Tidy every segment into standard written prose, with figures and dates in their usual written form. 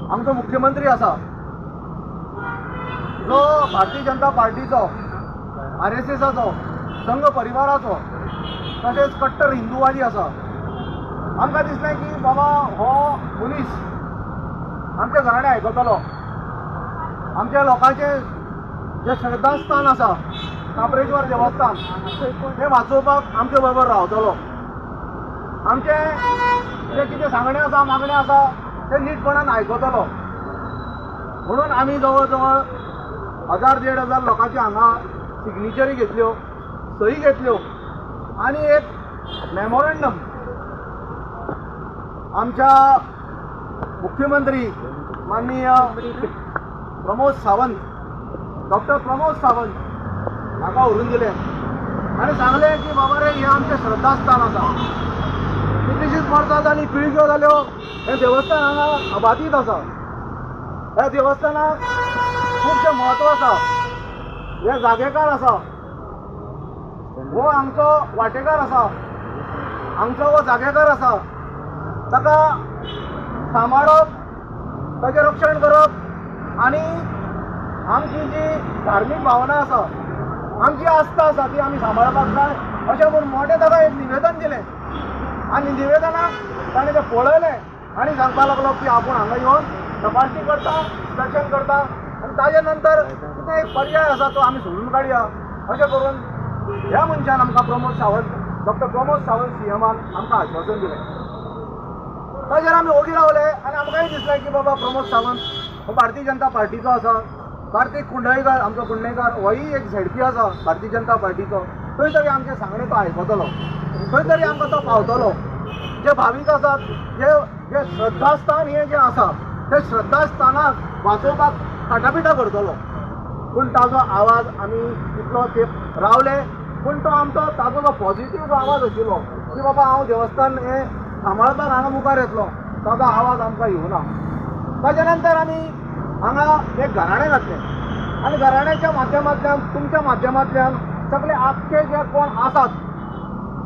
आमचो मुख्यमंत्री आसा, जो भारतीय जनता पार्टीचो, आरएसएसाचो, संघ परिवाराचो, तशेंच कट्टर हिंदूवादी आसा, आमकां दिसलें की बाबा हो मनीस आमच्या घराणें आयकतलो, आमच्या लोकांचें जें श्रद्धास्थान आसा खाप्रेश्वर देवस्थान तें वाचोवपाक आमचे बरोबर रावतलो, आमचें जें कितें सांगणें आसा, मागणें आसा तें नीटपणान आयकतलो. म्हणून आमी जवळ जवळ 1000 1500 लोकांची हांगा सिग्नेचरी घेतल्यो, सही घेतल्यो आनी एक मेमोरंडम आमच्या मुख्यमंत्री माननीय प्रमोद सावंत, डॉक्टर प्रमोद सावंत हाका व्हरून दिलें आनी सांगलें की बाबा रे, हें आमचें श्रद्धास्थान आसा, कितलींशींच वर्सां जालीं, पिळग्यो जाल्यो, हें देवस्थान हांगा अबाधीत आसा, ह्या देवस्थानाक खुबशें म्हत्व आसा, हे जागेकार आसा, हो हांगचो वाटेकार आसा, हांगचो हो जागेकार आसा, ताका सांबाळप, ताचें रक्षण करप आनी आमची जी धार्मीक भावना आसा, आमची आस्था आसा ती आमी सांबाळपाक जाय, अशें म्हूण मोठें ताका एक निवेदन दिलें. आनी निवेदनाक ताणें तें पळयलें आनी सांगपाक लागलो की आपूण हांगा येवन तपासणी करता, इन्स्पेक्शन करता आनी ताजे नंतर कितें एक पर्याय आसा तो आमी सोदून काडया. अशें करून ह्या मनशान आमकां प्रमोद सावंत, डॉक्टर प्रमोद सावंत सीएमान आमकां आश्वासन दिलें. ताजेर आमी ओगी रावले आनी आमकांय दिसलें की बाबा प्रमोद सावंत हो भारतीय जनता पार्टीचो आसा, कार्तीक कुंडयकार आमचो कुंडयकार होय एक झेडपी आसा भारतीय जनता पार्टीचो, खंय तरी आमचें सांगणें तो आयकतलो, खंय तरी आमकां तो पावतलो. जे भावीक आसात, जे जे श्रद्धास्थान हें जें आसा ते श्रद्धास्थानाक वाचोवपाक काटापिटा करतलो. पूण ताजो आवाज आमी इतलो तेंप रावले, पूण तो आमचो ताजो जो पॉझिटीव जो आवाज आशिल्लो की बाबा हांव देवस्थान हें सांबाळपाक हांगा मुखार येतलो, ताजो आवाज आमकां येवना. ताच्या नंतर आमी हांगा एक घराणें घातलें आनी घराण्याच्या माध्यमांतल्यान, तुमच्या माध्यमांतल्यान सगळे आख्खे जे कोण आसात,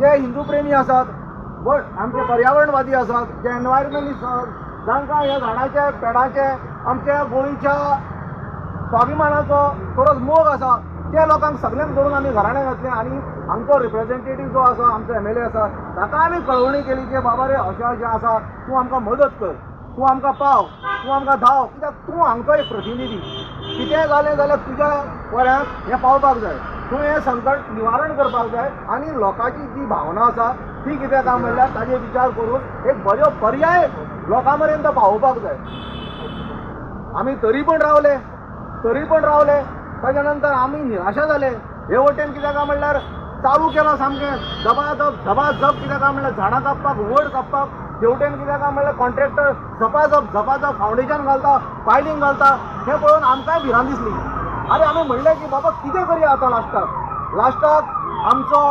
जे हिंदू प्रेमी आसात, बट आमचे पर्यावरणवादी आसात, जे एनवायरमेंटलिस्ट आसात, जांकां ह्या झाडाचे, पेडाचे, आमच्या गोंयच्या स्वाभिमानाचो थोडो मोग आसा, त्या लोकांक सगल्यांक धरून आमी घराणें घातलें. आनी आमचो रिप्रेझेंटेटीव जो आसा, आमचो एमएलए आसा, ताका आमी कळवणी केली की बाबा रे अशें अशें आसा, तूं आमकां मदत कर, तूं आमकां पाव, तूं आमकां धांव, कित्याक तूं हांगचो एक प्रतिनिधी, कितेंय जालें जाल्यार तुज्या पर्यांत हें पावपाक जाय, तूं हें संकट निवारण करपाक जाय आनी लोकांची जी भावना आसा ती कितें काय म्हणल्यार ताजेर विचार करून एक बरो पर्याय लोकां मेरेन तो पावोवपाक जाय. आमी तरी पण रावले, तरी पण रावले. ताच्या नंतर आमी निराशा जाले. हे वटेन कितें काय म्हणल्यार चालू केला सामकें दबादब झबाझब, कितें काय म्हणल्यार झाडां कापपाक, वड कापपाक. तेवटेन कितें काय म्हणल्यार कॉन्ट्रॅक्टर झपाझप झपाझप फावंडेशन घालता, पायलींग घालता. हें पळोवन आमकांय भिरांत दिसली. आरे आमी म्हणलें की बाबा कितें करया आतां लास्टाक. लास्टाक आमचो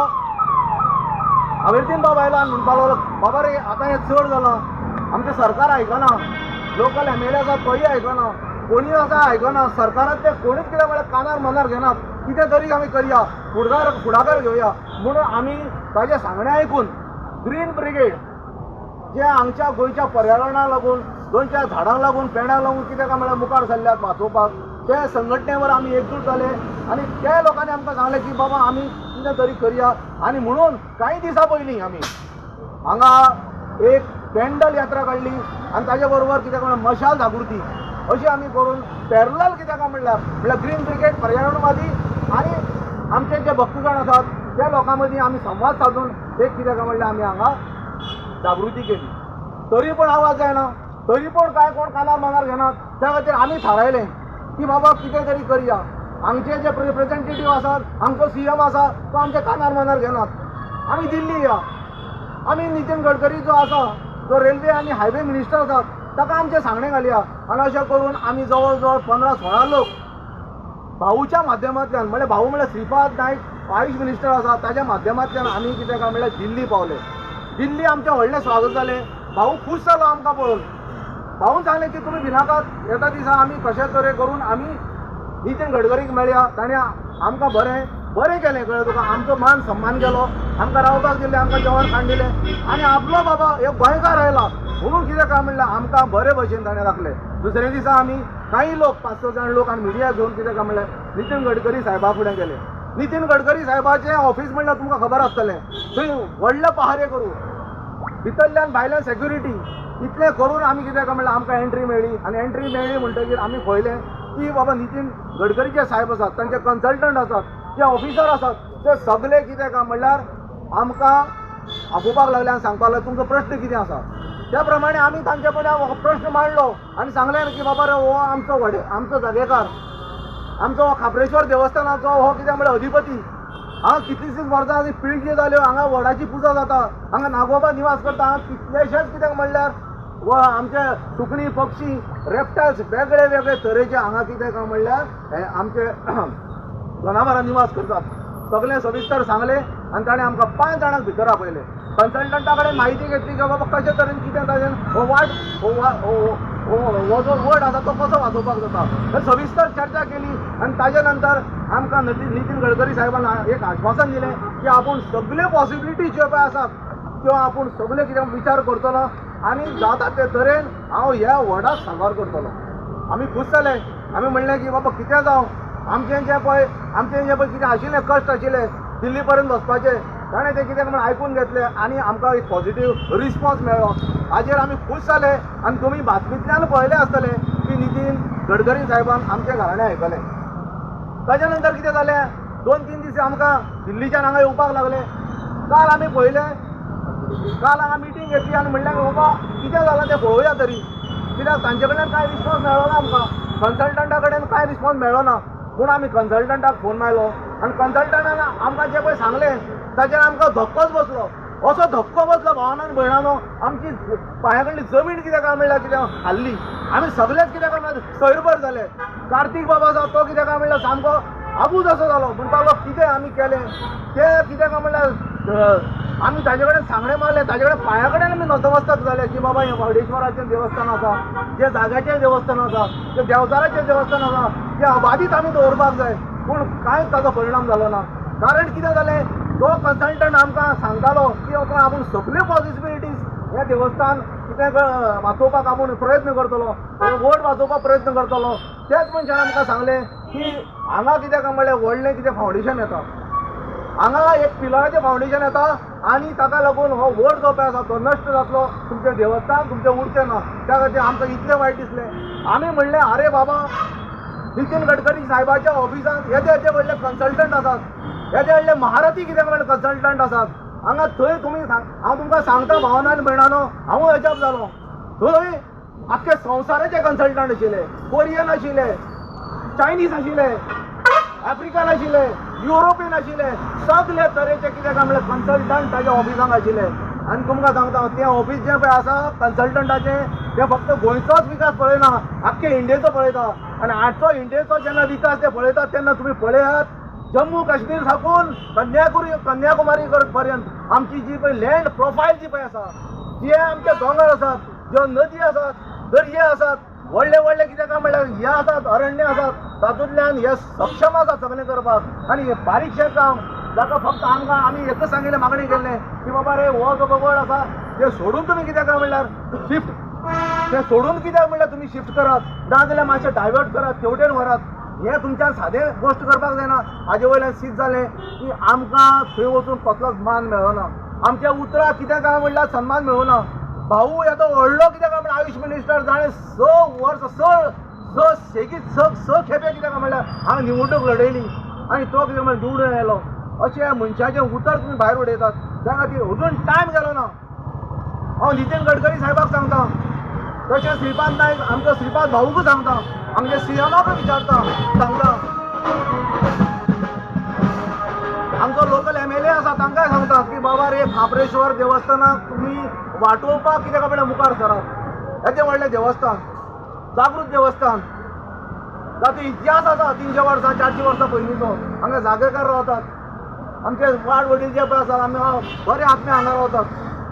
अवेर्दीन बाब आयलो आनी म्हणपाक लागलो बाबा रे आतां हें चड जालां, आमचें सरकार आयकना, लोकल एमएलए आसा तोय आयकना, कोणूय आसा आयकना, सरकारांतले कोणूच कितें म्हळ्यार कानार मनार घेनात, कितें तरी आमी करया, फुडाकार घेवया. म्हणून आमी ताजें सांगणें आयकून ग्रीन ब्रिगेड जे आमच्या गोंयच्या पर्यावरणाक लागून, गोंयच्या झाडांक लागून, पेडांक लागून कितें काय म्हळ्यार मुखार सरल्यात वाचोवपाक, ते संघटनेवर आमी एकजूट जाले आनी त्या लोकांनी आमकां सांगलें की बाबा आमी कितें तरी करया. आनी म्हणून कांय दिसां पयलीं आमी हांगा एक कॅन्डल यात्रा काडली आनी ताजे बरोबर कितें म्हळ्यार मशाल जागृती अशी आमी करून पॅरलल कितें काय म्हणल्यार ग्रीन ब्रिगेड पर्यावरणवादी आनी आमचे जे भक्तगण आसात त्या लोकां मदीं आमी संवाद सादून एक कितें काय म्हणल्यार आमी हांगा जागृती केली. तरी पण आवाज जायना, तरी पण कांय कोण कानार मनार घेनात. त्या खातीर आमी थारायलें की बाबा कितें तरी करया. हांगचे जे रिप्रेझेंटेटीव आसात, हांगचो सीएम आसा तो आमच्या कानार मनार घेनात, आमी दिल्ली या, आमी नितीन गडकरी जो आसा, जो रेल्वे आनी हायवे मिनिस्टर आसा, ताका आमचें सांगणें घालया. आनी अशें करून आमी जवळ जवळ 15-16 लोक भाऊच्या माध्यमांतल्यान, म्हळ्यार भाऊ म्हळ्यार श्रीपाद नायक आयुश मिनिस्टर आसा, ताच्या माध्यमांतल्यान आमी कितें काय म्हळ्यार दिल्ली पावले. दिल्ली आमचें व्हडलें स्वागत जालें. भाऊ खूश जालो आमकां पळोवन. भाऊन सांगलें की तुमी भिनाकात, येता दिसा आमी कशें तरे करून आमी नितीन गडकरीक मेळया, ताणें आमकां बरें बरें केलें, कळ्ळें तुका, आमचो मान सन्मान केलो, आमकां रावपाक दिलें, आमकां जेवण खाण दिलें आनी आपलो बाबा एक गोंयकार आयला म्हणून कितें काय म्हणल्यार आमकां बरे भशेन ताणें राखलें. दुसऱ्या दिसा आमी काही लोक 5-6 जाण लोक आनी मिडिया घेवन कितें काय म्हणल्यार नितीन गडकरी साहेबा फुडें गेले. नितीन गडकरी साहेबाचें ऑफिस म्हणल्यार तुमकां खबर आसतलें, थंय व्हडले पहारे करूं, भितरल्यान भायल्यान सेक्युरिटी, इतलें करून आमी कितें काय म्हणल्यार आमकां एंट्री मेळ्ळी. आनी एंट्री मेळ्ळी म्हणटकीर आमी पळयलें की बाबा नितीन गडकरीचे साहेब आसात, तांचे कन्सल्टंट आसात, जे ऑफिसर आसात, ते सगळे कितें काय म्हणल्यार आमकां आपोवपाक लागले आनी सांगपाक लागले तुमचो प्रश्न कितें आसा. त्या प्रमाणे आमी तांचे कडेन प्रश्न मांडलो आनी सांगलें की बाबा रे हो आमचो व्हड आमचो जागेकार, आमचो खाप्रेश्वर देवस्थानाचो हो कितें म्हणल्यार अधिपती. हांगा कितलीशींच वर्सां आनी पिळगी जाल्यो, हांगा वडाची पुजा जाता, हांगा नागोबा निवास करता, हांगा कितलेशेच कितें म्हणल्यार व आमचे सुकणी पक्षी रेप्टायल्स वेगळे वेगळे तरेचे हांगा कितें काय म्हणल्यार हे आमचे जनावरां निवास करतात. सगळें सविस्तर सांगलें आनी ताणें आमकां 5 जाणांक भितर आपयलें. कन्सल्टंटा कडेन म्हायती घेतली की बाबा कशे तरेन कितें ताजें हो वाट हो जो वड आसा तो कसो वाचोवपाक जाता, तर सविस्तर चर्चा केली. आनी ताजे नंतर आमकां नितीन गडकरी साहेबान एक आश्वासन दिलें की आपूण सगळे पॉसिबिलिटी ज्यो पळय आसात त्यो आपूण सगळे कितें विचार करतलो आनी जाता ते तरेन हांव ह्या वडाक साल्वार करतलो. आमी खूश जाले. आमी म्हणलें की बाबा कितें जावं, आमचें जें पळय कितें आशिल्लें कश्ट आशिल्ले दिल्ली पर्यंत वचपाचें, ताणें तें कितें म्हण आयकून घेतलें आनी आमकां एक पॉझिटीव रिस्पॉन्स मेळ्ळो. हाजेर आमी खूश जाले. आनी तुमी बातमींतल्यान पळयलें आसतलें की नितीन गडकरी साहेबान आमचें घराणें आयकलें. ताच्या नंतर कितें जालें, 2-3 दीस आमकां दिल्लीच्यान हांगा येवपाक लागले. काल आमी पळयलें, काल हांगा मिटींग घेतली आनी म्हणलें बाबा कितें जालां तें पळोवया तरी, कित्याक तांचे कडल्यान कांय रिस्पॉन्स मेळ्ळो ना आमकां, कन्सल्टंटा कडेन कांय रिस्पॉन्स मेळ्ळो ना. पूण आमी कन्सल्टंटाक फोन मारलो आनी कन्सल्टंटान आमकां जें पळय सांगलें ताचेर आमकां धक्कोच बसलो. असो धक्को बसलो भावान आनी भयणानो, आमची पांया कडली जमीन कितें काय म्हणल्यार कितें हाल्ली. आमी सगळेच कितें काय म्हणल्यार सैरभर जाले. कार्तीक बाबा आसा तो कितें काय म्हणल्यार सामको आबूज असो जालो, म्हणपाक कितें आमी केलें तें कितें काय म्हणल्यार आमी ताजे कडेन सांगणें मारलें, ताजे कडेन पांया कडेन आमी नतमस्तक जाले की बाबा हें वडेश्वराचें देवस्थान आसा, जें जाग्याचें देवस्थान आसा, जें देवचाराचें देवस्थान आसा, तें अबाधीत आमी दवरपाक जाय. पूण कांयच ताजो परिणाम जालो ना. कारण कितें जालें, तो कन्सल्टंट आमकां सांगतालो की बाबा आपूण सगल्यो पॉसिबिलिटीज हें देवस्थान कितें वाचोवपाक आपूण प्रयत्न करतलो, वड वाचोवपाक प्रयत्न करतलो. त्याच मनशान आमकां सांगलें की हांगा कितें काय म्हणल्यार व्हडलें कितें फावंडेशन येता, हांगा एक पिलराचें फावंडेशन येता आनी ताका लागून हो वड जो पळय आसा तो नश्ट जातलो, तुमचें देवस्थान तुमचें उरचें ना. त्या खातीर आमकां इतलें वायट दिसलें. आमी म्हणलें आरे बाबा, नितीन गडकरी साहेबाच्या ऑफिसांत येदे येदे व्हडले कन्सल्टंट आसात, येदे व्हडले महारथी कितें म्हणल्यार कन्सल्टंट आसात हांगा, थंय तुमी हांव तुमकां सांगता भावना आनी भयणानो, हांवूय अजाप जालो. थंय आख्खे संवसाराचे कन्सल्टंट आशिल्ले, कोरियन आशिल्ले, चायनीज आशिल्ले, आफ्रिकन आशिल्ले, युरोपियन आशिल्ले, सगळे तरेचे कितें काय म्हणल्यार कन्सल्टंट ताच्या ऑफिसांत आशिल्ले. आनी तुमकां सांगता तें ऑफीस जें पळय आसा कन्सल्टंटाचें तें फक्त गोंयचोच विकास पळयना, आख्खे इंडियेचो पळयता. आनी आजचो इंडियेचो जेन्ना विकास ते पळयतात तेन्ना तुमी पळयात, जम्मू काश्मीर साकून कन्याकुमारी पर्यंत आमची जी पळय लँड प्रोफायल जी पळय आसा, जे आमचे दोंगर आसात, ज्यो नदी आसात, दर्ये आसात, व्हडले व्हडले कितें काय म्हणल्यार हे आसात, अरण्य आसात, तातूंतल्यान हे सक्षम आसात सगळें करपाक. आनी हे बारीकशें काम जाका फक्त आमकां आमी एकच सांगिल्लें, मागणी केल्लें की बाबा रे हो जो वड आसा ते सोडून तुमी कितें काय म्हणल्यार शिफ्ट, ते सोडून कित्याक म्हणल्यार तुमी शिफ्ट करात, ना जाल्यार मातशें डायवर्ट करात, तेवटेन व्हरात. हें तुमच्यान सादें गोश्ट करपाक जायना. हाजे वयल्यान सीद जालें की आमकां थंय वचून कसलोच मान मेळना, आमच्या उतराक कितें काय म्हणल्यार सन्मान मेळना. भाऊ येदो व्हडलो कितें काय म्हणल्यार आयुश मिनिस्टर जाणें 6 वर्स 6 सेगीत 6 खेपे कितें काय म्हणल्यार हांगा निवडणूक लढयली आनी तो कितें म्हणल्यार निवडून आयलो. अशें मनशाचें उतर तुमी भायर उडयतात. त्या खातीर अजून टायम गेलो ना. हांव नितीन गडकरी साहेबाक सांगता, तशें श्रीपाद नायक आमचो श्रीपाद भाऊकूय सांगता, आमच्या सीएमाकूय विचारता सांगता, आमचो लोकल MLA आसा तांकांय सांगता की बाबा रे खाप्रेश्वर देवस्थानाक तुमी वाटोवपाक कितें काय म्हणल्यार मुखार सरात. येदें व्हडलें देवस्थान, जागृत देवस्थान, ताचो इतिहास आसा 300 वर्सां 400 वर्सां पयलींचो. हांगा जागेकार रावतात, आमचे वाड वडील जे पळय आसात, आमी बरे आत्मे हांगा रावतात.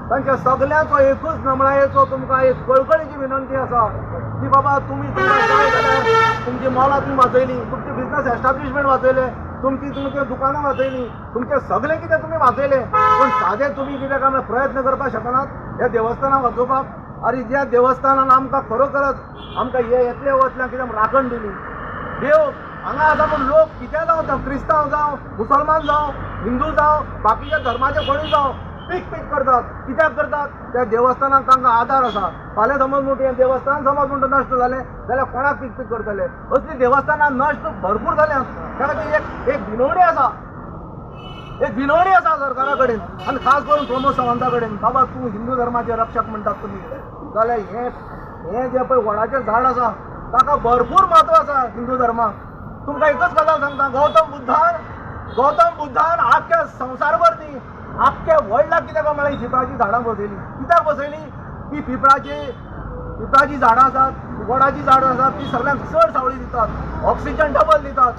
तांच्या सगल्यांचो एकूच नमळायेचो तुमकां एक कळकळीची विनंती आसा की बाबा तुमी तुमकां जाय जाल्यार तुमची मोलां तुमी वाचयली, तुमची बिजनस एस्टाब्लिशमेंट वाचयलें, तुमची तुमची दुकानां वाचयली, तुमचें सगळें कितें तुमी वाचयलें, पूण सादें तुमी कितें काय प्रयत्न करपाक शकनात ह्या देवस्थानाक वाचोवपाक. आनी ज्या देवस्थानान आमकां खरोखरच आमकां हे येतले वतल्या कितें राखण दिली. देव हांगा आसा म्हूण लोक कितें जावं, क्रिस्तांव जावं, मुसलमान जावं, हिंदू जावं, बाकीच्या धर्माचे कोणूय जावं, पीक पीक करतात. कित्याक करतात? त्या देवस्थानाक तांकां आदार आसा. फाल्यां समज म्हणटा हें देवस्थान समज म्हणटा नश्ट जालें जाल्यार कोणाक पीक पीक करतले? असलीं देवस्थानां नश्ट भरपूर जाल्यात. त्या खातीर एक एक विनवणी आसा, एक विनवणी आसा सरकारा कडेन आनी खास करून प्रमोद सावंता कडेन, बाबा तूं हिंदू धर्माचे रक्षक म्हणटात तुमी, जाल्यार हें हें जें पळय वडाचें झाड आसा ताका भरपूर म्हत्व आसा हिंदू धर्माक. तुमकां एकच गजाल सांगता, गौतम बुद्धान आख्ख्या संवसारभर न्ही, आख्ख्या वर्ल्डाक कितें काय म्हळ्यार पिपळाचीं झाडां बसयलीं. कित्याक बसयलीं? ती पिपळाचीं झाडां आसात, वडाचीं झाडां आसात, ती सगळ्यांक चड सावळी दितात, ऑक्सिजन डबल दितात.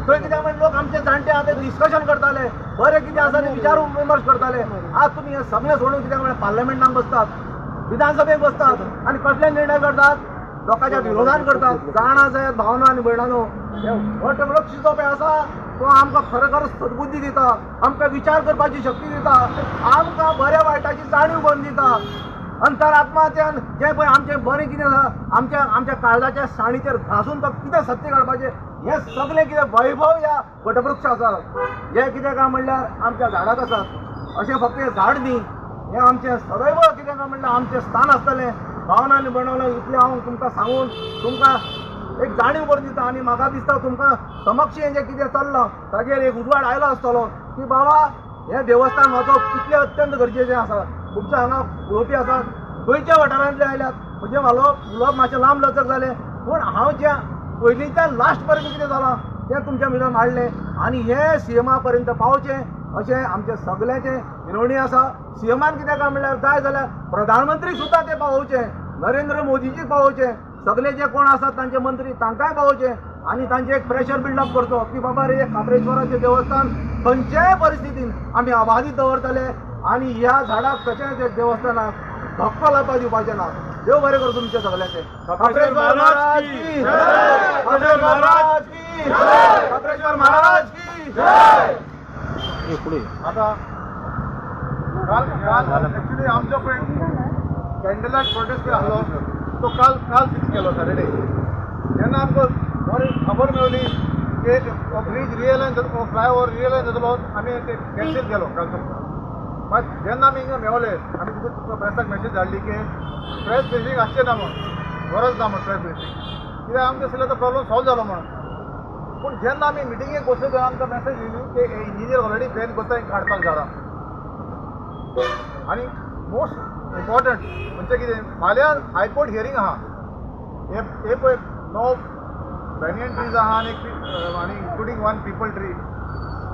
थंय कित्याक म्हणजे लोक आमचे जाणटे आहा ते डिस्कशन करताले, बरें कितें आसा ते विचार विमर्श करताले. आज तुमी हें सगळें सोडून कित्याक म्हळ्यार पार्लमेंटान बसतात, विधानसभेक बसतात आनी कसले निर्णय करतात? लोकांच्या विरोधान करतात. जाणा जायात भावना आनी भयणानो, हे वटवृक्ष जो पळय आसा तो आमकां खरोखर सद्बुद्धी दिता, आमकां विचार करपाची शक्ती दिता, आमकां बऱ्या वायटाची जाणीव करून दिता. अंतरात्माच्यान जें पळय आमचें बरें कितें आसा, आमच्या आमच्या काळजाच्या साणीचेर घासून तो कितें सत्य काडपाचें, हें सगळें कितें वैभव ह्या वटवृक्ष आसा. हें कितें काय म्हणल्यार आमच्या झाडाक आसात. अशें फक्त हें झाड न्ही, हें आमचें सदैव कितें काय म्हणल्यार आमचें स्थान आसतलें. भावना आनी भयणांनो, इतलें हांव तुमकां सांगून तुमकां एक जाणीव करून दिता आनी म्हाका दिसता तुमकां समक्ष हें जें कितें चल्लां ताजेर एक उजवाड आयलो आसतलो की बाबा हें देवस्थान वाचोवप कितलें अत्यंत गरजेचें आसा. खुबशे हांगा उलोवपी आसात, गोंयच्या वाठारांतले आयल्यात. म्हजें उलोवप मातशें लांब लचक जालें, पूण हांव जें पयलींच्यान लास्ट पर्यंत कितें जालां तें तुमच्या भितर मांडलें आनी हें सीएमा पर्यंत पावचें अशें आमचें सगल्यांचें विनवणी आसा. सीएमान कितें काय म्हणल्यार जाय जाल्यार प्रधानमंत्री सुद्दां तें पावोवचें, नरेंद्र मोदीजी पावोवचें, सगळे जे कोण आसात तांचे मंत्री तांकांय पावोवचें आनी तांचे एक प्रेशर बिल्डअप करचो की बाबा रे, खाप्रेश्वराचें देवस्थान खंयच्याय परिस्थितीन आमी अबाधीत दवरतले आनी ह्या झाडाक कशेंच देवस्थानाक धक्को लावपाक दिवपाचें ना. देव बरें करूं तुमचें सगल्यांचें. खाप्रेश्वर महाराज की जय! खाप्रेश्वर महाराज की जय! खाप्रेश्वर महाराज की जय! आता काल काल ॲक्च्युली आमचो पळय कॅन्डल लायट प्रोटेस्ट आसलो तो काल काल फिक्स केलो सॅटर्डे. जेन्ना आमकां बरी खबर मेळ्ळी की ब्रीज रियलायन जातलो, फ्लायओवर रियलायन जातलो, आमी ते कॅन्सील केलो कालचो. मात जेन्ना आमी हिंगा मेवले, आमी तुका प्रेसाक मेसेज धाडली की प्रेस ब्रिफींग आसचें ना म्हूण, गरज ना म्हूण प्रेस ब्रिफींग, कित्याक आमकां दिसलें तो प्रॉब्लम सॉल्व जालो म्हणून. पूण जेन्ना आमी मिटिंगेक बसले तेन्ना आमकां मेसेज येयली की इंजिनियर ऑलरेडी प्लॅन करता काडपाक झाडां. आनी मोस्ट इम्पॉर्टंट म्हणजे कितें, फाल्यां हायकोर्ट हियरींग आहा. हे हे पळय णव बॅनियन ट्रीज आहा आनी एक आनी इन्क्लुडींग वन पिपल ट्री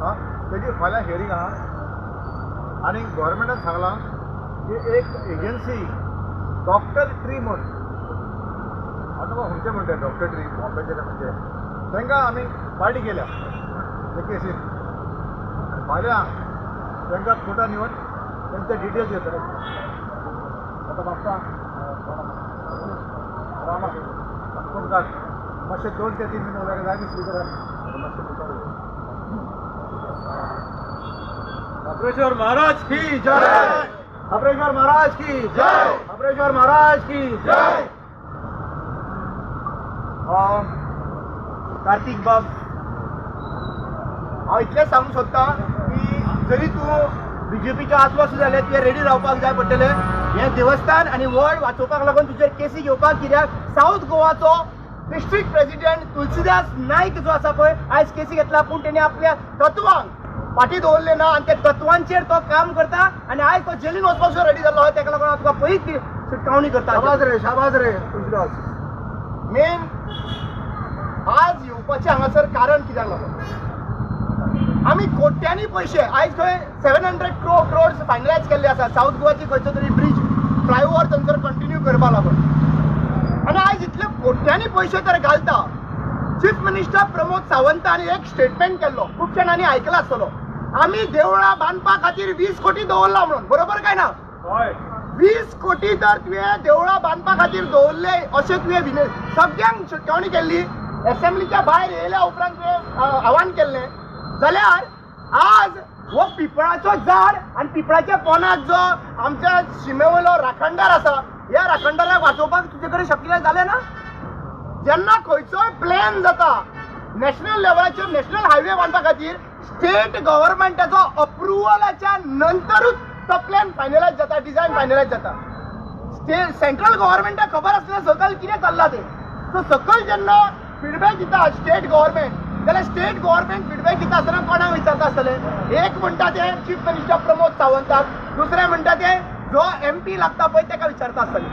आं, तेजी फाल्यां हियरींग आहा. आनी गव्हर्मेंटान सांगलां की एक एजन्सी डॉक्टर ट्री म्हूण, हांव तुका खंयचे म्हणटा, डॉक्टर ट्री बॉम्बेचे काय खंयचे, तांकां आमी पार्टी केल्या हे केसीन. फाल्यां तांकां कोर्टान येवन तेंचे डिटेल्स येतले. आतां म्हाका रामा काणकोणकार मातशे 2 ते 3 मिनट उलयले जाय दिसली तर मातशें. खाप्रेश्वर महाराज की जय! खाप्रेश्वर महाराज की जय! खाप्रेश्वर महाराज की जय! कार्तीक बाब, हांव इतलेंच सांगूंक सोदतां की जरी तूं बीजेपीच्या आसलो सुद्दां जाल्यार तुवें रेडी रावपाक जाय पडटलें. हें देवस्थान आनी वड वाचोवपाक लागून तुजेर केसी घेवपाक, कित्याक सावथ गोवाचो डिस्ट्रिक्ट प्रेसिडेंट तुलसीदास नायक जो आसा पळय, आयज केसी घेतला, पूण तेणी आपल्या तत्वांक फाटीं दवरले ना आनी त्या तत्वांचेर तो काम करता आनी आयज तो जेलीन वचपाक सुद्दां रेडी जाल्लो आहा. तेका लागून हांव तुका पयलींच शिटकावणी करता. शाबास रे, शाबास रे तुलसीदास. मेन आज येवपाचें हांगासर कारण कित्याक लागून, आमी कोट्यांनी पयशे आयज खंय 700 crores finalise केल्ले आसा सावथ गोवाची खंयचो तरी ब्रीज फ्लायओवर थंयसर कंटिन्यू करपा लागून. आनी आयज इतले कोट्यांनी पयशे तर घालता, चीफ मिनिस्टर प्रमोद सावंतान एक स्टेटमेंट केल्लो, खूब जाणांनी आयकला आसतलो, आमी देवळां बांदपा खातीर 20 कोटी दवरला म्हणून. बरोबर काय ना? 20 कोटी तर तुवें देवळां बांदपा खातीर दवरले अशें तुवें सगळ्यांक शिटकावणी केल्ली. एसेंब्लीच्या भायर येयल्या उपरांत तुवें आव्हान केल्लें. जाल्यार आज हो पिपळाचो झाड आनी पिपळाच्या पोनाक जो आमच्या शिमे वयलो राखणदार आसा, ह्या राखणदाराक वाचोवपाक तुजे कडेन शक्य जालें ना. जेन्ना खंयचोय प्लॅन जाता नॅशनल लेवलाचेर, नॅशनल हायवे बांदपा खातीर स्टेट गव्हर्मेंटाचो अप्रुवलाच्या नंतरूच तो प्लॅन फायनलायज जाता, डिझायन फायनलायज जाता. स्टेट सेंट्रल गव्हर्मेंटाक खबर आसलें सकयल कितें चल्लां तें. सो सकयल जेन्ना फिडबॅक दिता स्टेट गव्हर्मेंट, जाल्यार स्टेट गव्हर्मेंट फिडबॅक दिता आसतना कोणाक विचारता आसतले? एक म्हणटा ते चीफ मिनिस्टर प्रमोद सावंताक, दुसरें म्हणटा ते जो एमपी लागता पळय तेका विचारता आसतले.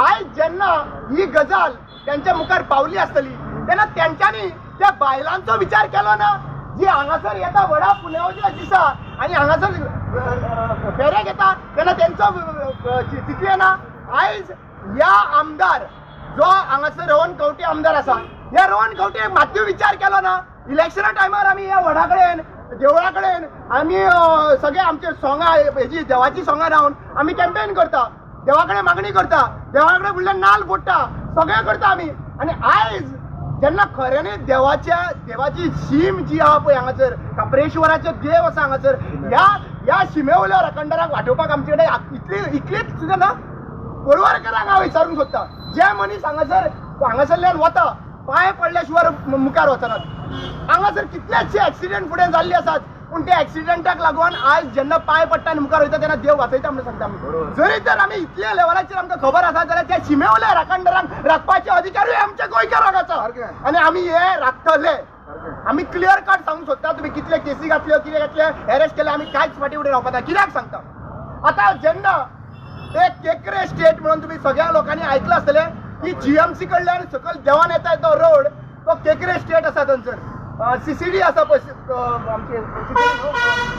आयज जेन्ना ही गजाल तेंच्या मुखार पावली आसतली तेन्ना तेंच्यांनी त्या बायलांचो विचार केलो ना, जी हांगासर येता व्हडा पुनवेच्या दिसा आनी हांगासर फेऱ्याक येता तेन्ना तेंचो चिंतलें ना. आयज ह्या आमदार जो हांगासर रोहन खंवटे आमदार आसा, ह्या रोहन खंवटे मातूय विचार केलो ना. इलेक्शना टायमार आमी ह्या वडा कडेन, देवळा कडेन आमी सगळे आमचे सोंगां, हेजी देवाची सोंगां लावन आमी कॅम्पेन करता, देवा कडेन मागणी करता, देवा कडेन फुडल्यान नाल फोडटा, सगळें करता आमी. आनी आयज जेन्ना खऱ्यांनी देवाच्या देवाची शीम जी आहा पळय हांगासर, काप्रेश्वराचो देव आसा हांगासर, ह्या ह्या शिमे वयल्या राखणदाराक वाटोवपाक आमचे कडेन इतली इतलीच सुद्दां ना. कोरवारकरांक हांव विचारूंक सोदता, जे मनीस हांगासर हांगासरल्यान वता पांय पडल्या शिवाय मुखार वचनात. हांगासर कितलेशे एक्सिडेंट फुडें जाल्ले आसात, पूण त्या एक्सिडेंटाक लागून आयज जेन्ना पांय पडटा आनी मुखार वयता तेन्ना देव वाचयता म्हणून सांगता आमी. जरी तर आमी इतल्या लेवलाचेर आमकां खबर आसा जाल्यार त्या शिमे वयल्या राखणदारांक राखपाचे अधिकारूय आमच्या गोंयकारांक आसा आनी आमी हे राखतले. आमी क्लियर कट सांगूंक सोदता, तुमी कितले केसी घातल्यो, कितें घातले, अरेस्ट केले, आमी कांयच फाटीं फुडें रावपाक ना. कित्याक सांगता, आतां जेन्ना एक केकरे स्टेट म्हणून तुमी सगळ्या लोकांनी आयकलां आसतलें की जीएमसी कडल्यान सकयल देवान येता तो रोड, तो केकरे स्टेट आसा. थंयसर सीसीडी आसा पळय, आमचे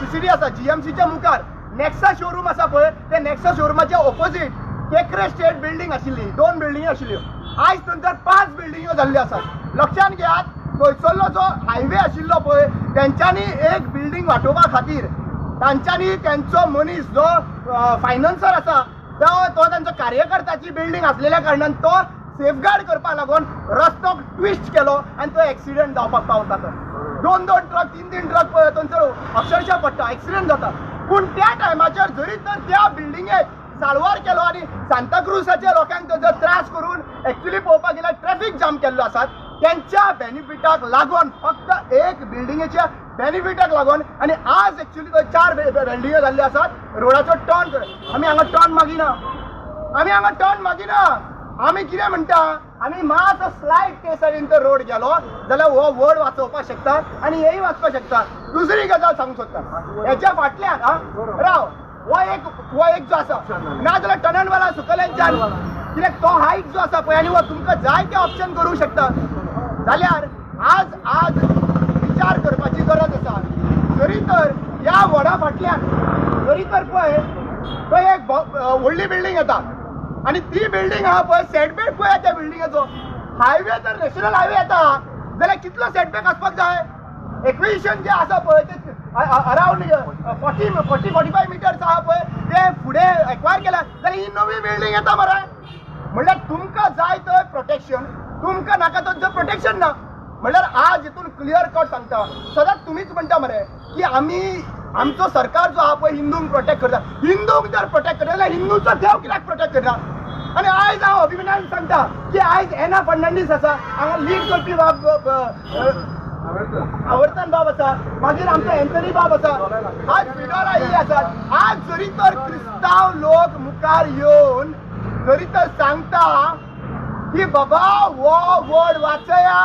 सीसीडी आसा जीएमसीच्या मुखार नेक्सा शोरूम आसा पळय, ते नेक्सा शोरुमाच्या ओपोजीट केकरे स्टेट बिल्डींग आशिल्ली. दोन बिल्डिंगी आशिल्ल्यो, आयज थंयसर 5 बिल्डिंग्यो जाल्ल्यो आसात. लक्षान घेयात, थंयसरलो जो हायवे आशिल्लो पळय तेंच्यांनी एक बिल्डींग वाटोवपा खातीर तांच्यांनी तेंचो मनीस जो फायनान्सर आसा तो तांचो कार्यकर्त्याची बिल्डींग आसलेल्या कारणान तो सेफगार्ड करपाक लागून रस्तो ट्विस्ट केलो आनी तो एक्सिडेंट जावपाक पावता. तर 2-2 ट्रक, 3-3 ट्रक थंयसर अक्षरशः पडटा, एक्सिडेंट जाता. पूण त्या टायमाचेर जरी तर त्या बिल्डिंगेक साल्वार केलो आनी सांताक्रुजाच्या लोकांक थंयसर त्रास करून एक्चुली पळोवपाक गेल्यार ट्रॅफिक जाम केल्लो आसात, तेंच्या बेनिफिटाक लागून, फक्त एक बिल्डिंगेच्या बेनिफिटाक लागून. आनी आज एक्चुली थंय 4 बिल्डिंग्यो जाल्ल्यो आसात. रोडाचो टर्न, आमी हांगा टर्न मागिना, आमी हांगा टर्न मागिना. आमी कितें म्हणटा, आमी मातसो स्लायड ते सायडीन तर रोड गेलो जाल्यार हो वड वाचोवपाक शकता आनी हेय वाचपाक शकता. दुसरी गजाल सांगूंक सोदता, हेच्या फाटल्यान राव, हो एक जो आसा ना जाल्यार टनलवाला सकयल्यान, कित्याक तो हायट जो आसा पळय आनी हो तुमकां जाय ते ऑप्शन करूंक शकता. जाल्यार आज आज विचार करपाची गरज आसा. जरी तर ह्या वडा फाटल्यान जरी तर पळय थंय एक व्हडली बिल्डींग येता आनी ती बिल्डींग आहा पळय, सेटबॅक पळय त्या बिल्डिंगेचो, हायवे जर नॅशनल हायवे येता जाल्यार कितलो सेटबॅक आसपाक जाय. एक्विजिशन जे आसा पळय ते अरावंड 40-45 मिटर्स आहा पळय, ते फुडें एक्वायर केल्या जाल्यार ही नवी बिल्डींग येता मरे. म्हणल्यार तुमकां जाय थंय प्रोटेक्शन, तुमकां नाका थंय प्रोटेक्शन ना. म्हणल्यार आज हितून क्लियर कट सांगता, सदांच तुमीच म्हणटा मरे की आमी आमचो सरकार जो आहा पळय हिंदूंक प्रोटेक्ट करता. हिंदूंक जर प्रोटेक्ट करता जाल्यार हिंदूचो देव कित्याक प्रोटेक्ट करना? आनी आयज हांव अभिमानान सांगता की आयज एना फर्नांडीस आसा हांगा लीड करपी बाब, आवर्तन बाब आसा, मागीर आमचो एन्थनी बाब आसा, आज फिडोरा ही आसा. आज जरी तर क्रिस्तांव लोक मुखार येवन जरी तर सांगता की बाबा हो वड वाचया,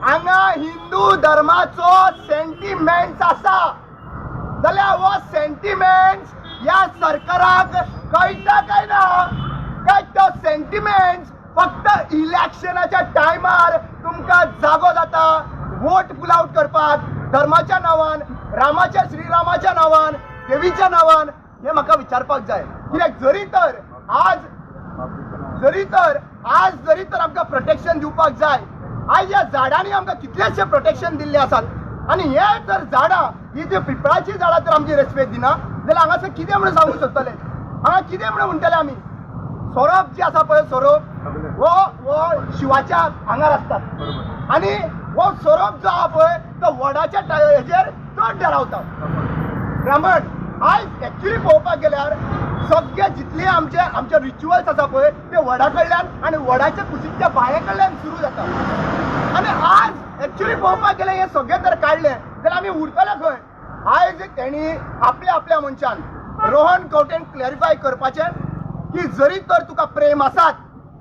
हांगा हिंदू धर्माचो सेंटिमेंट्स आसा, जाल्यार हो सेंटिमेंट्स ह्या सरकाराक कळटा काय ना? काय तो सेंटिमेंट्स फक्त इलेक्शनाच्या टायमार तुमकां जागो जाता वोट पुल आउट करपाक धर्माच्या नांवान, रामाच्या, श्रीरामाच्या नांवान, देवीच्या नांवान? हे म्हाका विचारपाक जाय. कित्याक जरी तर आज जरी तर आज जरी तर आमकां प्रोटेक्शन दिवपाक जाय, आयज ह्या झाडांनी आमकां कितलेशे प्रोटेक्शन दिल्ले आसात आनी हे जर झाडां, ही जी पिपळाची झाडां जर आमची रेस्पेद दिना जाल्यार हांगासर कितें म्हणून सांगूंक सोदतले? हांगा कितें म्हणून म्हणटले आमी? सोरोप जे आसा पळय, सोरोप हो हो शिवाच्या आंगार आसतात आनी हो हो सोरोप जो आहा पळय तो वडाच्या हेजेर चड डरावता ब्राह्मण. आयज एक्चुली पळोवपाक गेल्यार सगळे जितले आमचे आमचे रिच्युअल्स आसा पळय ते वडा कडल्यान आनी वडाच्या कुशीच्या बाये कडल्यान सुरू जाता. आनी आज एक्चुली पळोवपाक गेल्यार हे सगळे जर काडले जाल्यार आमी उरतले खंय? आयज तेणी आपल्या आपल्या मनशान रोहन खंवटेन क्लॅरिफाय करपाचें की जरी तर तुका प्रेम आसात,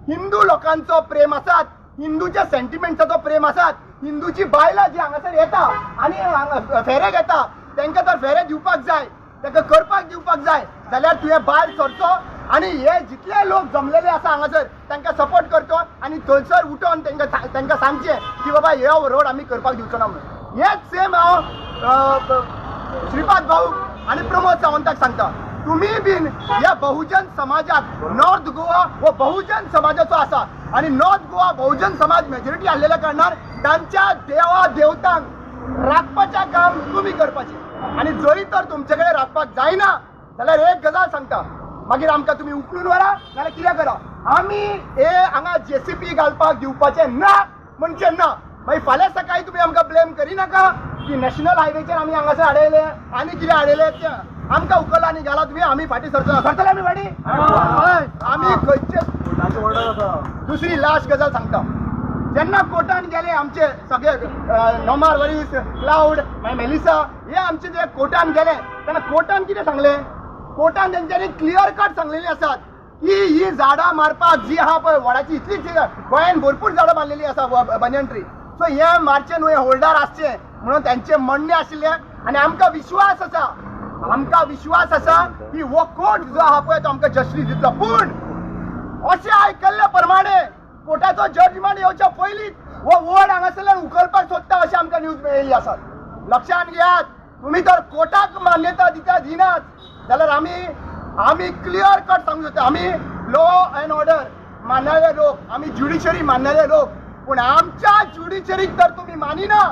हिंदू लोकांचो प्रेम आसात, हिंदूच्या सेंटिमेंट्साचो प्रेम आसात, हिंदूची बायलां जी हांगासर येता आनी फेरे घेता तांकां तर फेरे दिवपाक जाय, तांकां करपाक दिवपाक जाय, जाल्यार तुवें भायर सरचो आनी हे जितले लोक जमलेले आसा हांगासर तांकां सपोर्ट करचो आनी थंयसर उठोन तांकां सांगचें की बाबा हे रोड आमी करपाक दिवचो ना म्हणून. हेच सेम हांव श्रीपाद भाऊ आनी प्रमोद सावंताक सांगता, तुमी बीन ह्या बहुजन समाजाक, नॉर्थ गोवा हो बहुजन समाजाचो आसा आनी नॉर्थ गोवा बहुजन समाज मेजॉरिटी आसलेल्या कारणान तांच्या देवा देवतांक राखपाचें काम तुमी करपाचें. आनी जरी तर तुमचे कडेन राखपाक जायना जाल्यार एक गजाल सांगता, मागीर आमकां तुमी उखलून व्हरा नाल्यार कितें करा, आमी हे हांगा जेसीपी घालपाक दिवपाचें ना म्हणजे ना. मागीर फाल्यां सकाळी तुमी आमकां ब्लेम करिनाका की नॅशनल हायवेचेर आमी हांगासर हाडयले आनी कितें हाडयले तें आमकां उखल आनी घाला तुमी, आमी फाटीं सरचो ना. सरतले आमी फाटीं? आमी खंयचे. दुसरी लास्ट गजाल सांगता, जेन्ना कोर्टान गेले आमचे सगळे नोमार वरीस, क्लाउड, मागीर मेलिसा, हे आमचे जे कोर्टान गेले तेन्ना कोर्टान कितें सांगलें? कोर्टान तेंच्यांनी क्लियर कट सांगलेली आसात की ही झाडां मारपाक जी आहा पळय वडाची इतलीच गोंयान भरपूर झाडां मारलेली आसा बनियन ट्री, सो हे मारचें न्हय, होल्डर आसचें म्हणून तेंचें म्हणणें आशिल्लें. आनी आमकां विश्वास आसा, आमकां विश्वास आसा की हो कोर्ट जो आहा पळय तो आमकां जस्टीस दितलो. पूण अशें आयकल्ले प्रमाणे कोर्टाचो जजमेंट येवच्या पयलींच हो वड हांगासरल्यान उखलपाक सोदता अशें आमकां न्यूज मेळिल्ली आसा. लक्षांत घेयात, तुमी जर कोर्टाक मान्यता दिता दिनात जाल्यार आमी आमी क्लियर कट सांगू शकता, आमी लॉ एंड ऑर्डर मानणारे लोक, आमी ज्युडिशरी मानणारे लोक, पूण आमच्या ज्युडिशरीक जर तुमी मानिना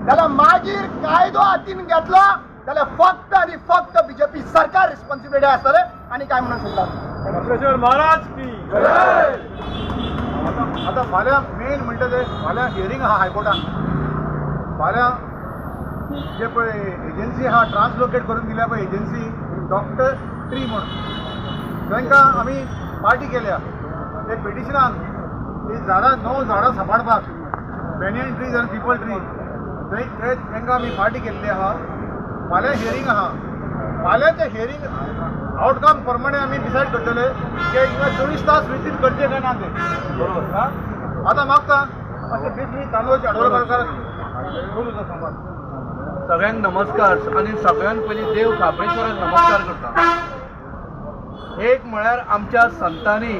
जाल्यार मागीर कायदो हातीन घेतलो जाल्यार फक्त आनी फक्त बीजेपी सरकार रिस्पॉन्सिबिलिटी आसतलें आनी काय म्हणून शकता. महाराज की आतां फाल्यां मेन म्हणटा ते फाल्यां हियरींग आहा हायकोर्टान. फाल्यां जे पळय एजन्सी आहा ट्रान्सलोकेट करून दिल्या पळय एजन्सी डॉक्टर ट्री म्हणून, तांकां आमी पार्टी केल्या ते पिटिशनान ही झाडां 9 झाडां सांबाळपाक, बॅनियन ट्रीज आनी पिपल ट्री, ते तांकां आमी पार्टी केल्ली आहा. फाल्यां हियरींग आहा, फाल्यां ते हियरींग आउटकम प्रमाणे आमी डिसायड करतले की हिंगा 24 तास विजीट करचे काय ना ते. बरोबर. आतां मागता अशें ब्रीफली तांदूळ आडवळकर बोलू संवाद. सगळ्यांक नमस्कार आनी सगळ्यांत पयलीं देव खाप्रेश्वराक नमस्कार करता. एक म्हळ्यार आमच्या संतांनी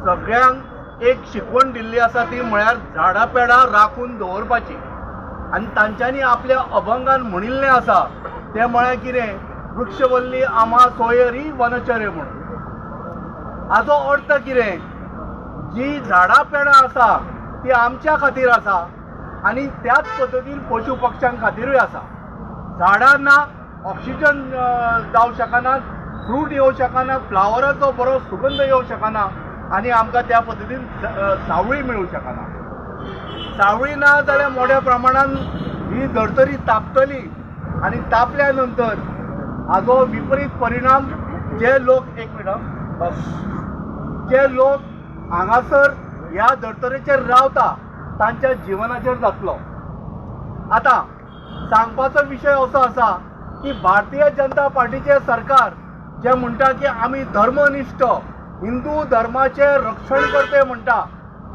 सगळ्यांक एक शिकवण दिल्ली आसा ती म्हळ्यार झाडां पेडां राखून दवरपाची. आनी तांच्यांनी आपल्या अभंगान म्हणिल्लें आसा तें म्हळ्यार कितें, वृक्षवल्ली आमा सोयरी वनचर्य म्हणून. हाजो अर्थ कितें, जी झाडां पेडां आसा ती आमच्या खातीर आसा आनी त्याच पद्दतीन पशु पक्षां खातीरूय आसा. झाडां ना ऑक्सिजन जावं शकना, फ्रूट येवं शकना, फ्लावराचो बरो सुगंध येवं शकना आनी आमकां त्या पद्दतीन सावळी मेळूं शकना. सावळी ना जाल्यार मोठ्या प्रमाणान ही धर्तरी तापतली आनी तापल्या नंतर हाजो विपरीत परिणाम जे लोक, एक मिनट बस, जे लोक हांगासर ह्या धर्तरेचेर रावता तांच्या जिवनाचेर जातलो. आतां सांगपाचो विशय असो आसा की भारतीय जनता पार्टीचें सरकार जें म्हणटा की आमी धर्मनिश्ठ हिंदू धर्माचें रक्षण करते म्हणटा,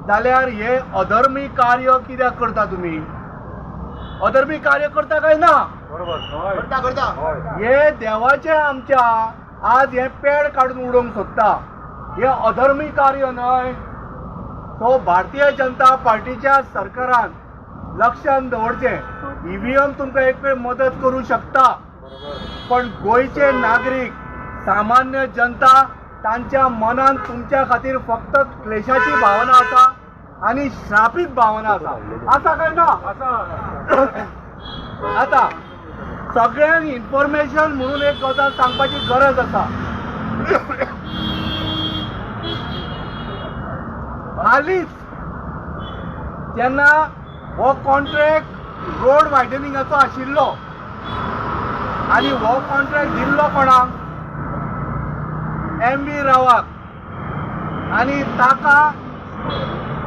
जाल्यार हे अधर्मी कार्य कित्याक करता तुमी? अधर्मी कार्य करता काय ना? बरोबर. करता करता हे देवाचे आमच्या आज हे पेड काडून उडोवंक सोदता, हे अधर्मी कार्य न्हय. तो भारतीय जनता पार्टीच्या सरकारान लक्षान दवरचें, ईव्हीएम तुमकां एक वेळ मदत करूं शकता, पण गोंयचे नागरीक सामान्य जनता तांच्या मनान तुमच्या खातीर फक्त क्लेशाची भावना आसा आनी श्रापीत भावना आसा. आसा काय ना? आतां सगळ्यांक इन्फॉर्मेशन म्हणून एक गजाल सांगपाची गरज आसा. हालींच जेन्ना हो कॉन्ट्रॅक्ट रोड वायडनिंगाचो आशिल्लो आनी हो कॉन्ट्रॅक्ट दिल्लो कोणाक? एम बी रावाक. आनी ताका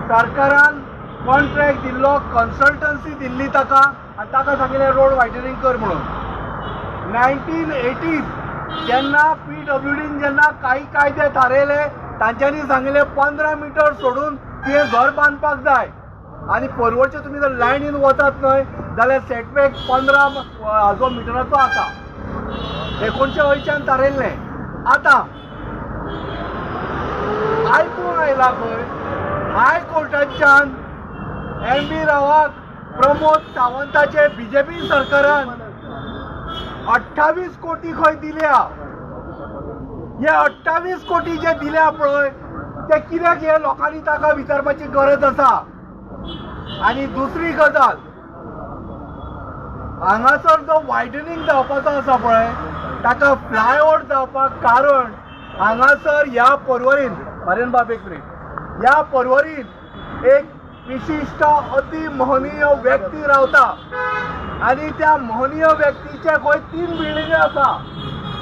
सरकारान कॉन्ट्रॅक्ट दिल्लो, कन्सल्टन्सी दिल्ली ताका आनी ताका सांगिल्लें रोड वायडनिंग कर म्हणून. 1980 जेन्ना पीडब्ल्यूडीन जेन्ना काही कायदे थारयले, तांच्यांनी सांगिल्लें 15 मिटर सोडून तुवें घर बांदपाक जाय आनी परवडचे तुमी जर लायनीन वतात न्हय जाल्यार सेटबॅक 15 हाजो मिटराचो आसा. 1980 थारयल्लें. आतां आयकूंक आयला खंय हायकोर्टाच्यान एम बी रावाक प्रमोद सावंताचे बीजेपी सरकारान 28 कोटी खंय दिल्या. हे 28 कोटी जे दिल्या पळय ते कित्याक हे लोकांनी ताका विचारपाची गरज आसा. आनी दुसरी गजाल, हांगासर जो वायडनिंग जावपाचो आसा पळय ताका फ्लायओवर जावपाक कारण हांगासर ह्या पर्वरीन, मारेन बाब एक मिनीट, ह्या पर्वरीन एक विशिश्ट अति महनीय व्यक्ती रावता आनी त्या महनीय व्यक्तीचे खंय 3 बिल्डिंग्यो आसा.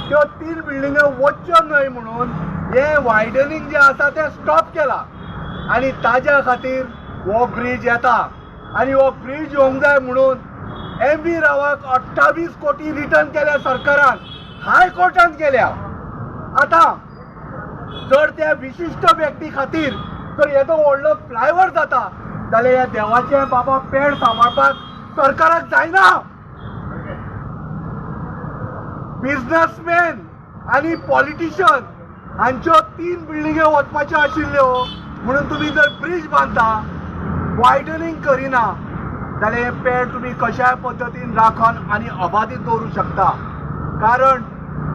त्यो 3 बिल्डिंग्यो वच्च्यो न्हय म्हणून हे वायडनिंग जें आसा तें स्टॉप केलां आनी ताज्या खातीर हो ब्रीज येता. आनी हो ब्रीज येवंक जाय म्हणून एम बी रावाक 28 कोटी रिटर्न केल्या सरकारान, हायकोर्टान केल्या. आतां जर त्या विशिश्ट व्यक्ती खातीर जर येदो व्हडलो फ्लायओवर जाता जाल्यार ह्या देवाचें बाबा पेड सांबाळपाक सरकाराक जायना. बिझनसमॅन आनी पॉलिटिशियन हांच्यो 3 बिल्डिंग्यो वचपाच्यो आशिल्ल्यो म्हणून तुमी जर ब्रीज बांदता, वायडनिंग करिना जाल्यार हें पेड तुमी कशाय पद्दतीन राखून आनी अबाधीत दवरूं शकता. कारण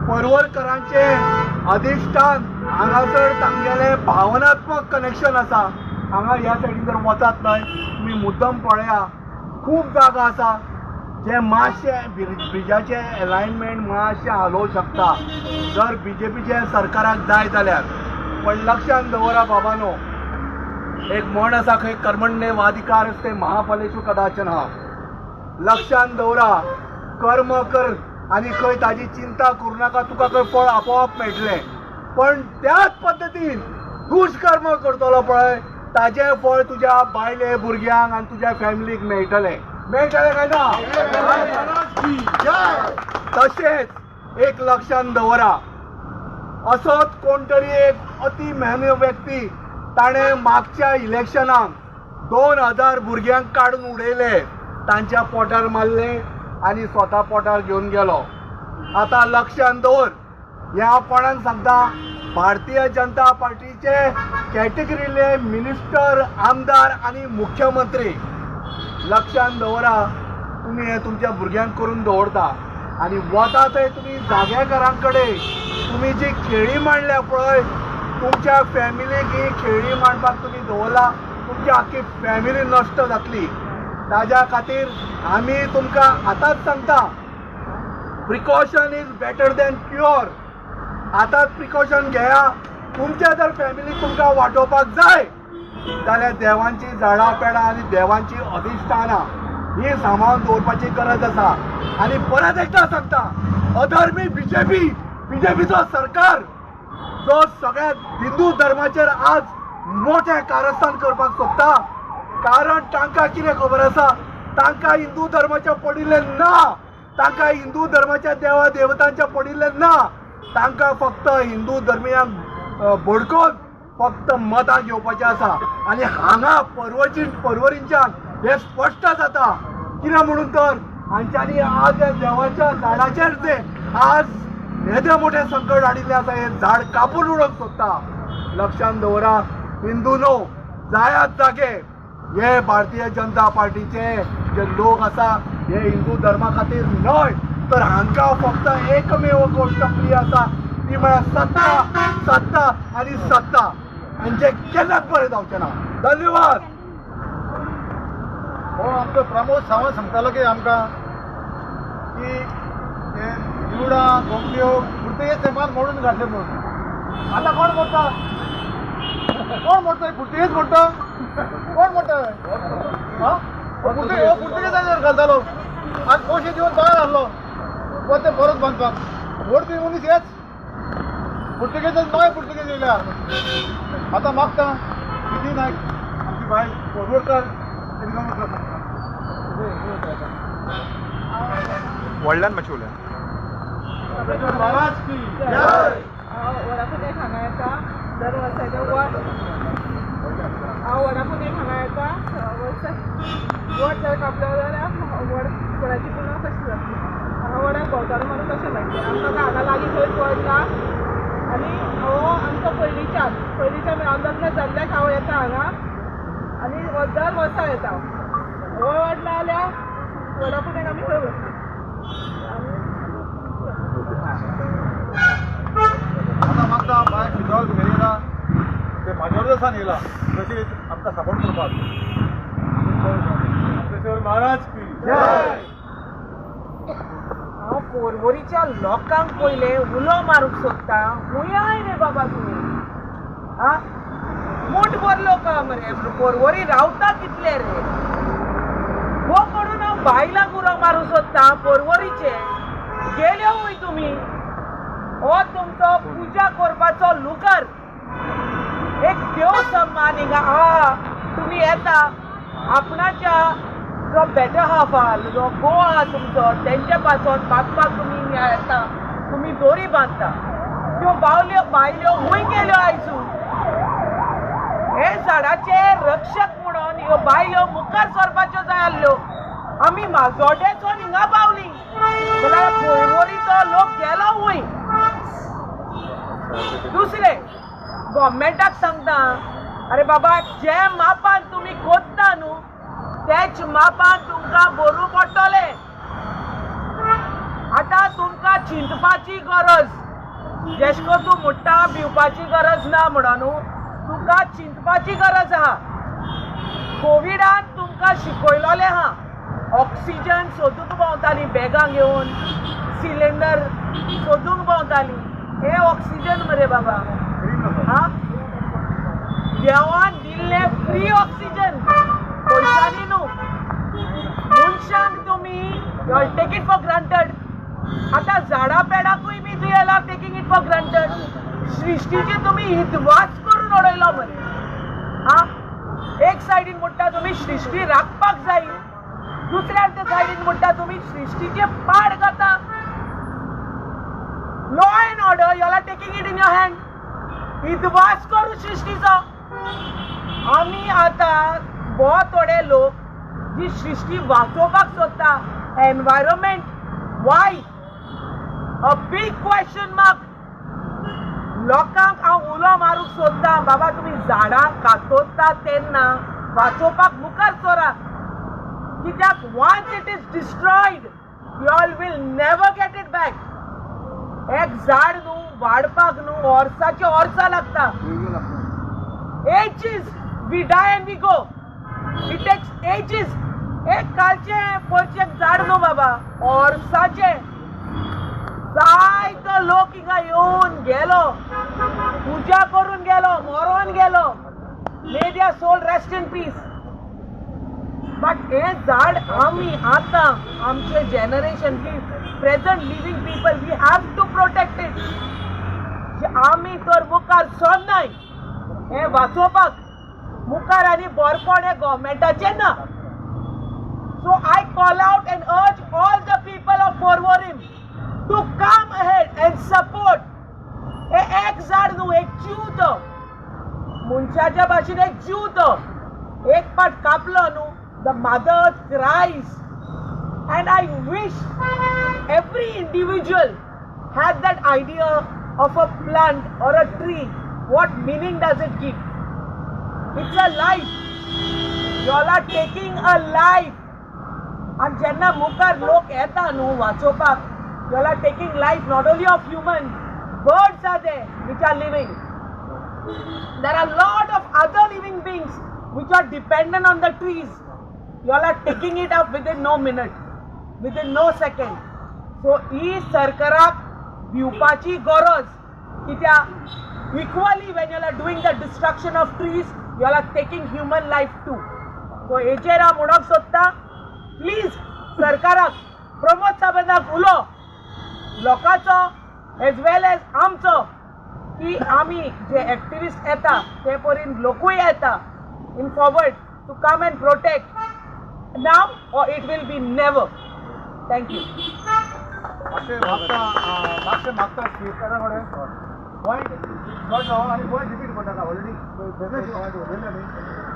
पर्वरकरांचें अधिश्ठान हांगासर तांगेलें भावनात्मक कनेक्शन आसा. हांगा ह्या सायडीन जर वचात न्हय तुमी मुद्दम पळया, खूब जागा आसा जे मातशें ब्रिजाचें एलायनमेंट मातशें हालोवंक शकता जर बीजेपीचे सरकाराक जाय जाल्यार. पण लक्षान दवरा बाबानो, एक म्हण आसा खंय, कर्मण्ये वाधिकार ते महाफलेशु कदाचन. हा, लक्षान दवरा, कर्म कर आनी खंय ताजी चिंता करूं नाका, तुका खंय फळ आपोआप मेळटलें. पण त्याच पद्दतीन दुष्कर्म करतलो पळय ताजें फळ तुज्या बायले भुरग्यांक आनी तुज्या फॅमिलीक मेळटलें. मेळटलें काय ना? तशेंच एक लक्षान दवरा, असोच कोण तरी एक अति मेहनत व्यक्ती ताणें मागच्या इलेक्शनाक 2000 भुरग्यांक काडून उडयले, तांच्या पोटार मारले आनी स्वता पोटार घेवन गेलो. आतां लक्षान दवर, हें हांव कोणाक सांगता, भारतीय जनता पार्टीचे कॅटेगरीले मिनिस्टर, आमदार आनी मुख्यमंत्री. लक्षान दवरा, तुमी हें तुमच्या भुरग्यांक करून दवरता आनी वता थंय तुमी जागेकारां कडेन तुमी जी खेळी मांडल्या पळय, तुमच्या फॅमिलीक ही खेळी मांडपाक तुमी दवरला, तुमची आख्खी फॅमिली नश्ट जातली. ताज्या खातीर आमी तुमकां आतांच सांगता, Precaution is better than cure. आतांच प्रिकॉशन घेया. तुमच्या जर फॅमिलीक तुमकां वाटोवपाक जाय जाल्यार देवांची झाडां पेडां आनी देवांची अधिश्ठानां ही सांबाळून दवरपाची गरज आसा. आनी परत एकदां सांगता, अधर्मी बीजेपी, बीजेपीचो सरकार जो सगळ्या हिंदू धर्माचेर आज मोठें कारस्थान करपाक सोदता. कारण तांकां कितें खबर आसा, तांकां हिंदू धर्माचें पडिल्लें ना, तांकां हिंदू धर्माच्या देवा देवतांचें पडिल्लें ना, तांकां फक्त हिंदू धर्मियांक भडकोवन फक्त मतां घेवपाचें आसा. आनी हांगा पर्वरींच्यान हें स्पश्ट जाता. कितें म्हणून तर हांच्यांनी आज ह्या देवाच्या झाडाचेर जे आज येदें मोठें संकट हाडिल्लें आसा, हें झाड कापून उडोवंक सोदता. लक्षान दवरा हिंदू नो, जायात जागे. हे भारतीय जनता पार्टीचे जे लोक आसा हे हिंदू धर्मा खातीर न्हय, तर हांकां फक्त एकमेव गोश्ट प्रिय आसा, ती म्हळ्यार सत्ता, सत्ता आनी सत्ता. हांचें केन्नाच बरें जावचें ना. धन्यवाद. हो आमचो प्रमोद सावंत सांगतालो की आमकां की हे निवडां गोमट्यो पुर्तुगेज तेंपार मोडून घातले म्हणून. आतां कोण मोडटा? कोण मोडटा? पुर्तुगेज मोडटा? कोण मोडटा? हा, पुर्तुगेज, हो पुर्तुगेजांचेर घालतालो आनी पयशे दिवन तयार आहलो परत परत बांदपाक. व्हड मनीस हेच पुर्तुगेज, नवे पुर्तुगेज येयल्या. आतां मागता किती नायक, आमची बायल कोरवरकर. रिकामो. व्हडल्यान मातशें उलय. महाराज की. हांव वडापुनेक हांगा येता दर वर्सा येता. वड, हांव वडापुनेक हांगा येता. वर्सा वड जर कापलो जाल्यार वड वडाची पुनव कशी जातली? हांगा वडाक भोंवताडो मारून कशें मेळटलें आमकां? हांगा लागीं खंयच वड ना. आनी हो आमचो पयलींच्यान पयलींच्यान, हांव लग्न जाल्ल्याक हांव येता हांगा आनी दर वर्सा येता. हो वड ना जाल्यार वडा पुनवेक आमी खंय वतलीं? आतां मागता बाय फिदोल फेरेरा, ते माजोर्डेसान येयला तशीच आमकां सपोर्ट करपाक. महाराज की. हांव पोरवोरीच्या लोकांक पयले उलो मारूंक सोदता, हुंयाय रे बाबा तुमी. आ मूठभर लोक मरे पोरवोरी रावता, कितले रे? हो करून हांव बायलांक उलो मारूंक सोदता पोरवोरीचे, गेल्यो हूंय तुमी? हो तुमचो पुजा करपाचो लुकर एक देव सन्मान हिंगा आहा. तुमी येता, आपणाच्या जो बेटर हाफ आहा, जो घोव आहा तुमचो, तेंच्या पासून मागपाक तुमी हिंगा येता. तुमी दोरी बांदता, त्यो बावल्यो बायल्यो खूंय गेल्यो आयजू? हे झाडाचे रक्षक म्हणून ह्यो बायल्यो मुखार सरपाच्यो जाय आसल्यो. आमी माजोड्डेसून हिंगा पावली जाल्यार पोरवोरीचो लोक गेलो खूंय? दुसरें, गव्हर्मेंटाक सांगता, अरे बाबा, जे मापान तुमी कोत्ता न्हू, तेच मापान तुमकां भरूं पडटलें. आतां तुमकां चिंतपाची गरज, जेशको तूं म्हणटा भिवपाची गरज ना म्हणून न्हू, तुमकां चिंतपाची गरज आहा. कोविडान तुमकां शिकयलोलें आहा. ऑक्सिजन सोदूंक भोंवताली बॅगां घेवन, सिलिंडर सोदूंक भोंवताली. हे ऑक्सिजन मरे बाबा. हा, देवान दिल्लें फ्री ऑक्सिजन, पयशांनी न्हू. मनशांक तुमी take it for granted, आतां झाडां पेडाकूय बी you are taking it for granted. सृश्टीचे तुमी हितवास करून उडयलो मरे. हा, एक सायडीन म्हणटा तुमी सृश्टी राखपाक जाय, दुसऱ्या सायडीन म्हणटा तुमी सृश्टीचे पाड जाता. Law and order, you are taking it in your hand. इतिहास करू सृष्टीचो. आमी आतां भोव थोडे लोक जी सृश्टी वाचोवपाक सोदता. Environment, why? A big question mark. लोकांक हांव उलो मारूंक सोदता, बाबा, तुमी झाडां कातोता तेन्ना वाचोवपाक मुखार सरा, कित्याक once it is destroyed, you all will never get it back. एक झाड न्हू वाडपाक न्हू वर्साची वर्सां लागता. Ages. We die and we go, it takes ages. एक कालचे परचें झाड न्हू बाबा, वर्साचे. जायतो लोक हिंगा येवन गेलो, पुजा करून गेलो, मरोन गेलो. May their soul rest in peace. But हे झाड आमी आतां आमचे generation, present living people, we have to protect it. आमी तर मुखार सरनाय हें वाचोवपाक मुखार आनी बरपण हें गव्हर्मेंटाचें ना. So I call out and urge all the people of Porvorim to come ahead and support. हे एक झाड न्हू, एक जीव तो. मनशाच्या भाशेन एक जीव तो. एक पाट कापलो न्हू, the mother cries. And I wish every individual had that idea of a plant or a tree. What meaning does it give? It's a life. You all are taking a life. आणि जेन्ना मुखार लोक येता न्हू वाचोवपाक, you all are taking life not only of human, birds are there which are living. There are lot of other living beings which are dependent on the trees. You all are taking it up within no minute, within no second. So ही सरकाराक भिवपाची गरज, कित्याक equally when you are doing the destruction of trees, you are taking human life too. So हेचेर हांव म्हणूंक सोदता, please सरकाराक, प्रमोद सावंताक उलो लोकांचो एज वेल एज आमचो की आमी जे एक्टिविस्ट येता ते परीन लोकूय येता in forward to come and protect now or it will be never. Thank you. मातशें मागता, मातशें मागता स्पिकरा कडेन पॉयंट शॉर्ट जावं आनी पॉयंट रिपीट करनाका. ऑलरेडी उलयलें न्ही,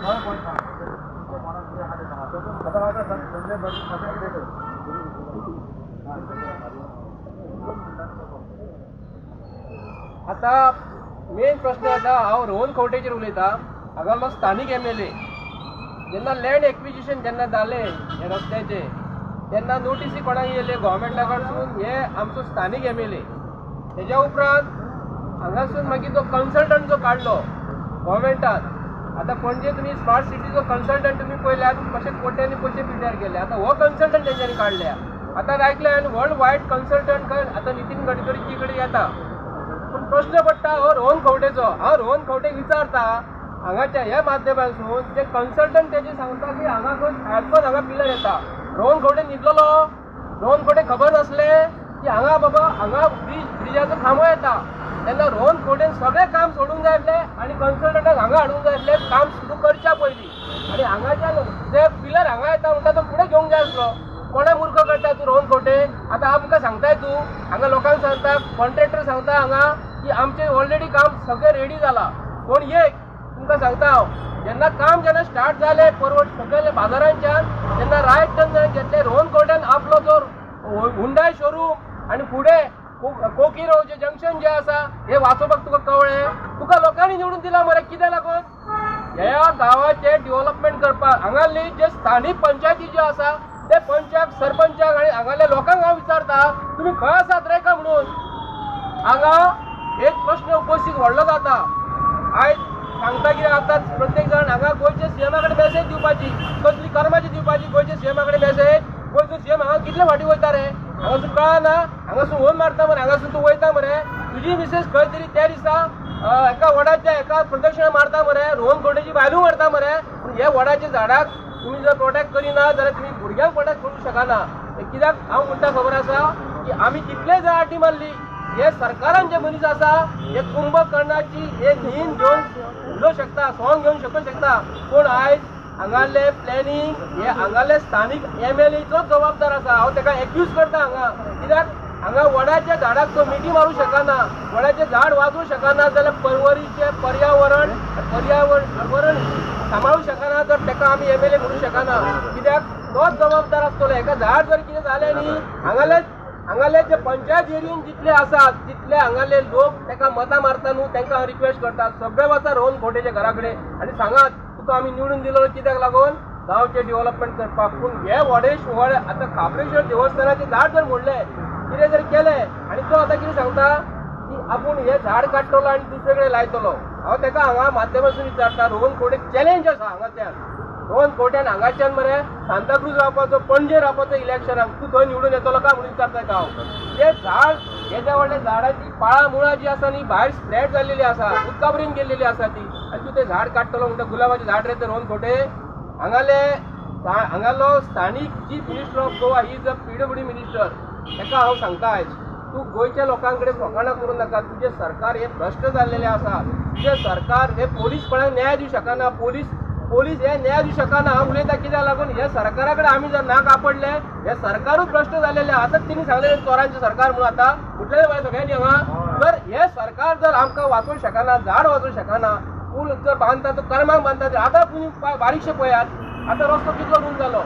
नवे पॉयंट सांग, तुमच्या मनात कितें आहा तें सांगा. आतां आतां संजय मातशें कितें कर. आतां मेन प्रश्न येता, हांव रोहन खंवटेचेर उलयतां. हांगासरलो स्थानीक एम एल ए. जेन्ना लँड एक्विजिशन जेन्ना जालें हे रस्त्याचें तेन्ना नोटीसी कोणाक येयले गोवोरमेंटा कडसून, हे आमचो स्थानीक एम एल ए. तेज्या उपरांत हांगासून मागीर जो कन्सल्टंट जो काडलो गोवोरमेंटान, आतां पणजे तुमी स्मार्ट सिटीचो कन्सल्टंट तुमी पळयल्यात कशे कोट्यांनी पयशे पिड्ड्यार केले. आतां हो कन्सल्टंट तेंच्यांनी काडल्या. आतां आयकलें हांवें वर्ल्ड वायड कन्सल्टंट खंय आतां नितीन गडकरीची कडेन येता. पूण प्रश्न पडटा हो रोहन खंवटेचो. हांव रोहन खंवटेक विचारता हांगाच्या ह्या माध्यमांतसून, जे कन्सल्टंट तेजे सांगता की हांगा खंय सारकोच हांगा पिलर येता. रोहन खंवटे न्हिदलेलो, रोहन खंवटे खबर नासलें की हांगा बाबा हांगा ब्रिजाचो खांबो येता. तेन्ना रोहन खंवटेन सगळें काम सोडूंक जाय आसलें आनी कन्सल्टंटाक हांगा हाडूंक जाय आसलें काम सुरू करच्या पयलीं. आनी हांगाच्यान जे पिलर हांगा येता म्हणटा तो फुडें घेवंक जाय आसलो. कोणा मूर्ख करता तूं रोहन खंवटे? आतां आमकां सांगताय तूं, हांगा लोकांक सांगता, कॉन्ट्रॅक्टर सांगता हांगा की आमचें ऑलरेडी काम सगळें रेडी जालां. पूण एक तुमकां सांगता हांव, जेन्ना काम जेन्ना स्टार्ट जालें परवड सगळे बाजारांच्यान तेन्ना रायट टर्न घेतले रोहन खंवट्यान आपलो जो हुंडाय शोरूम आनी फुडें कोकिरो जे जंक्शन जे आसा हे वाचोवपाक तुका कळ्ळें? तुका लोकांनी निवडून दिला मरे कित्याक लागून? ह्या गांवाचें डेव्हलपमेंट करपाक. हांगासरली जे स्थानीक पंचायती ज्यो आसा ते पंचाक, सरपंचाक आनी हांगासरल्या लोकांक हांव विचारता, तुमी खंय आसात रे का म्हणून. हांगा एक प्रश्न उपस्थित व्हडलो जाता. आयज सांगता कितें आतां प्रत्येक जाण हांगा गोंयच्या सीएमा कडेन मॅसेज दिवपाची, कसली कर्माची दिवपाची गोंयच्या सीएमा कडेन मॅसेज. गोंयचो सीएम हांगा कितले फाटी वयता रे? हांगासून कळना, हांगासून होन मारता मरे, हांगासून तूं वयता मरे. तुजी मिसेस खंय तरी त्या दिसा एका वडाच्या एका प्रदक्षिणा मारता मरे, रोहन खंवटेची बायलू मारता मरे. पूण हे वडाच्या झाडाक तुमी जर प्रोटेक्ट करिना जाल्यार तुमी भुरग्यांक प्रोटेक्ट करूंक शकना. कित्याक हांव म्हणटा खबर आसा की आमी कितले जाण आटी मारली, हे सरकारान जे मनीस आसा हे कुंभकर्णाची हे न्हीद घेवन उलोवंक शकता, सॉंग घेवन शकूंक शकता. पूण आयज हांगासरले प्लॅनिंग हे हांगासरले स्थानीक एम एल एचोच जबाबदार आसा. हांव ताका एक्यूज करता हांगा, कित्याक हांगा वडाच्या झाडाक तो मिठी मारूंक शकना, वडाचें झाड वाजोवंक शकना जाल्यार पर्वरीचें पर्यावरण पर्यावरण सांबाळूंक शकना तर ताका आमी एम एल ए म्हणूंक शकना. कित्याक तोच जबाबदार आसतलो. एका झाड जर कितें जालें न्ही, हांगासरले हांगासरले जे पंचायत एरियेन जितले आसात तितले हांगासरले लोक ताका मतां मारता न्हू, तांकां हांव रिक्वेस्ट करता सगळे वचा रोहन खंवटेच्या घरा कडेन आनी सांगात तुका आमी निवडून दिलो कित्याक लागून गांवचें डेव्हलपमेंट करपाक. पूण हे व्हडेश व्हड आतां खाप्रेश्वर देवस्थानाचें झाड जर मोडलें, कितें जर केलें आनी तो आतां कितें सांगता की आपूण हें झाड काडटलो आनी दुसरे कडेन लायतलो. हांव ताका हांगा माध्यमांतसून विचारता, रोहन खंवटे चॅलेंज आसा हांगाच्यान. रोहन खंवट्यान हांगाच्यान मरे सांताक्रूज रावपाचो, पणजे रावपाचो इलेक्शनाक तूं थंय निवडून येतलो काय म्हणून विचारता ताका हांव. तें झाड येद्या व्हडल्या झाडाची पाळां मुळां जी आसा न्ही भायर स्प्रेड जाल्लेली आसा, उदका पर्यंत गेल्लेली आसा ती, आनी तूं तें झाड काडटलो म्हणटा गुलाबाचें झाड रे तें Rohan Khaunte. हांगाले हांगालो स्थानीक chief minister of Goa is a PWD minister, ताका हांव सांगता आयज तूं गोंयच्या लोकां कडेन फकाणां करूं नाका. तुजें सरकार हें भ्रश्ट जाल्लेलें आसा. तुजें सरकार हे पोलीस कोणाक न्याय दिवंक शकना, पोलीस पोलीस हे न्याय दिवंक शकना. हांव उलयता कित्याक लागून हे सरकारा कडेन आमी जर नाक आपडले हे सरकारूच भ्रश्ट जाल्लेलें. आतां तिणी सांगलें चोरांचें सरकार म्हणून, आतां म्हटलें पळय सगळ्यांनी हांगा. तर हे सरकार जर आमकां वाचोवंक शकना, झाड वाचोवंक शकना, पूल जर बांदता तो कर्माक बांदता. आतां तुमी बारीकशें पळयात, आतां रस्तो कितलो रूंद जालो,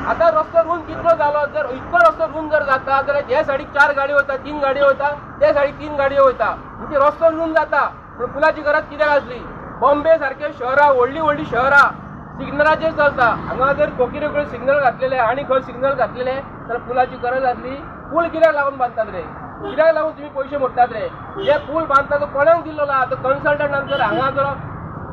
आतां रस्तो रूंद कितलो जालो. जर इतलो रस्तो रूंद जर जाता जाल्यार हे सायडीक 4 गाडयो वता, 3 गाडयो वता, ते सायडीक 3 गाडयो वता, म्हणजे रस्तो रूंद जाता. पूण पुलाची गरज कित्याक आसली? बॉम्बे सारखे शहरां, व्हडलीं व्हडलीं शहरां सिग्नलाचेर चलता. हांगा जर कोकिरे कडेन सिग्नल घातलेले आनी खंय सिग्नल घातलेले जाल्यार पुलाची गरज आसली? पूल कित्याक लागून बांदतात रे? कित्याक लागून तुमी पयशे मोडटात रे? जे पूल बांदता तो कोणाक दिल्लो ना? तो कन्सल्टंट जर हांगा जर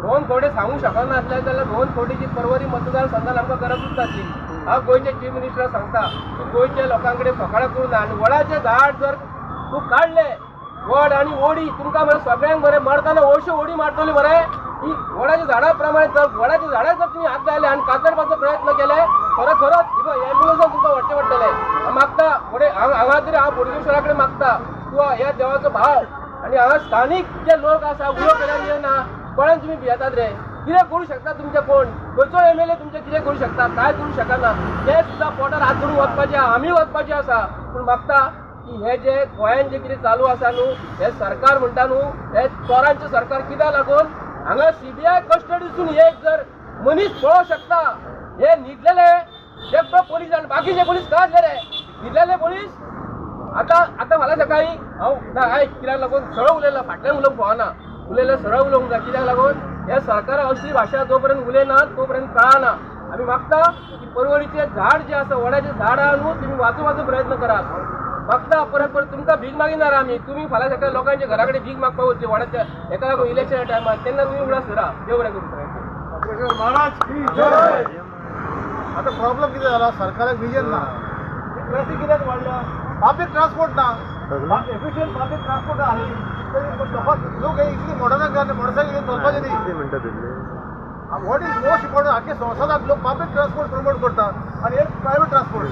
रोहन खंवटे सांगूंक शकनासले जाल्यार रोहन खंवटेची पर्वरी मतदारसंघान आमकां गरजूच नासली. हांव गोंयचे चीफ मिनिस्टर सांगता, तूं गोंयच्या लोकां कडेन फकाणां करूं ना. आनी वडाचें झाड जर तूं काडलें, वड आनी ओडी तुमकां मरे सगळ्यांक मरे मरतना अश्यो ओडी मारतली मरे. की वडाच्या झाडा प्रमाणे जर वडाच्या झाडाक जर तुमी हात लायले आनी कातरपाचो प्रयत्न केले खरो खरोच एम्बुलन्सान तुमकां व्हरचें पडटलें. मागता फुडें हांगा तरी हांव बोडगेश्वरा कडेन मागता किंवा ह्या देवाचो भाव आनी हांगा स्थानीक जे लोक आसा उलो केल्यार येना, कोणाक तुमी भियेतात रे? कितें करूं शकता तुमचें? कोण खंयचो एमएलए तुमचें कितें करूं शकता? कांय करूं शकना. ते सुद्दां पोटार हात धरून वचपाचें, आमी वचपाचें आसा. पूण मागता की हे जे गोंयान जे कितें चालू आसा न्हू, हे सरकार म्हणटा न्हू, हे चोरांचें सरकार. कित्याक लागून हांगा सीबीआय कस्टडीसून एक जर मनीस पळोवंक शकता, हे न्हिदलेले एकटो पोलीस आनी बाकीचे पोलीस खंय आसले रे? न्हिदलेले पोलीस. आतां आतां फाल्यां सकाळीं हांव ना आयक, कित्याक लागून सरळ उलयला, फाटल्यान उलोवंक फावना, उलयल्यार सरळ उलोवंक जाय. कित्याक लागून हे सरकारा असली भाशा जो पर्यंत उलयना तो पर्यंत कळना. आमी मागता की परवरीचें झाड जें आसा, वडाचें झाड आहा न्हू, तुमी वाचोवपाचो प्रयत्न करात. मागता परत परत तुमकां भीक मागिनार आमी. तुमी फाल्यां सकाळी लोकांच्या घरा कडेन भीक मागपाक वचली वडाच्या हेका लागून इलेक्शना टायमार, तेन्ना तुमी उडास धरा. देव बरें करूं. महाराज की जय. आता प्रॉब्लेम कितें जाला, सरकाराक विजन ना. ट्रॅफिक कित्याक वाडल्या? पब्लीक ट्रान्सपोर्ट ना. एफिशियंट पब्लीक ट्रान्सपोर्ट आनी लोक लोक हे इतली मॉडर्न मोटरसायकल घेवन चलपाचे न्ही. What is most important, आख्खे संवसारात लोक पब्लीक ट्रान्सपोर्ट प्रमोट करता आनी एक प्रायवेट ट्रान्सपोर्ट.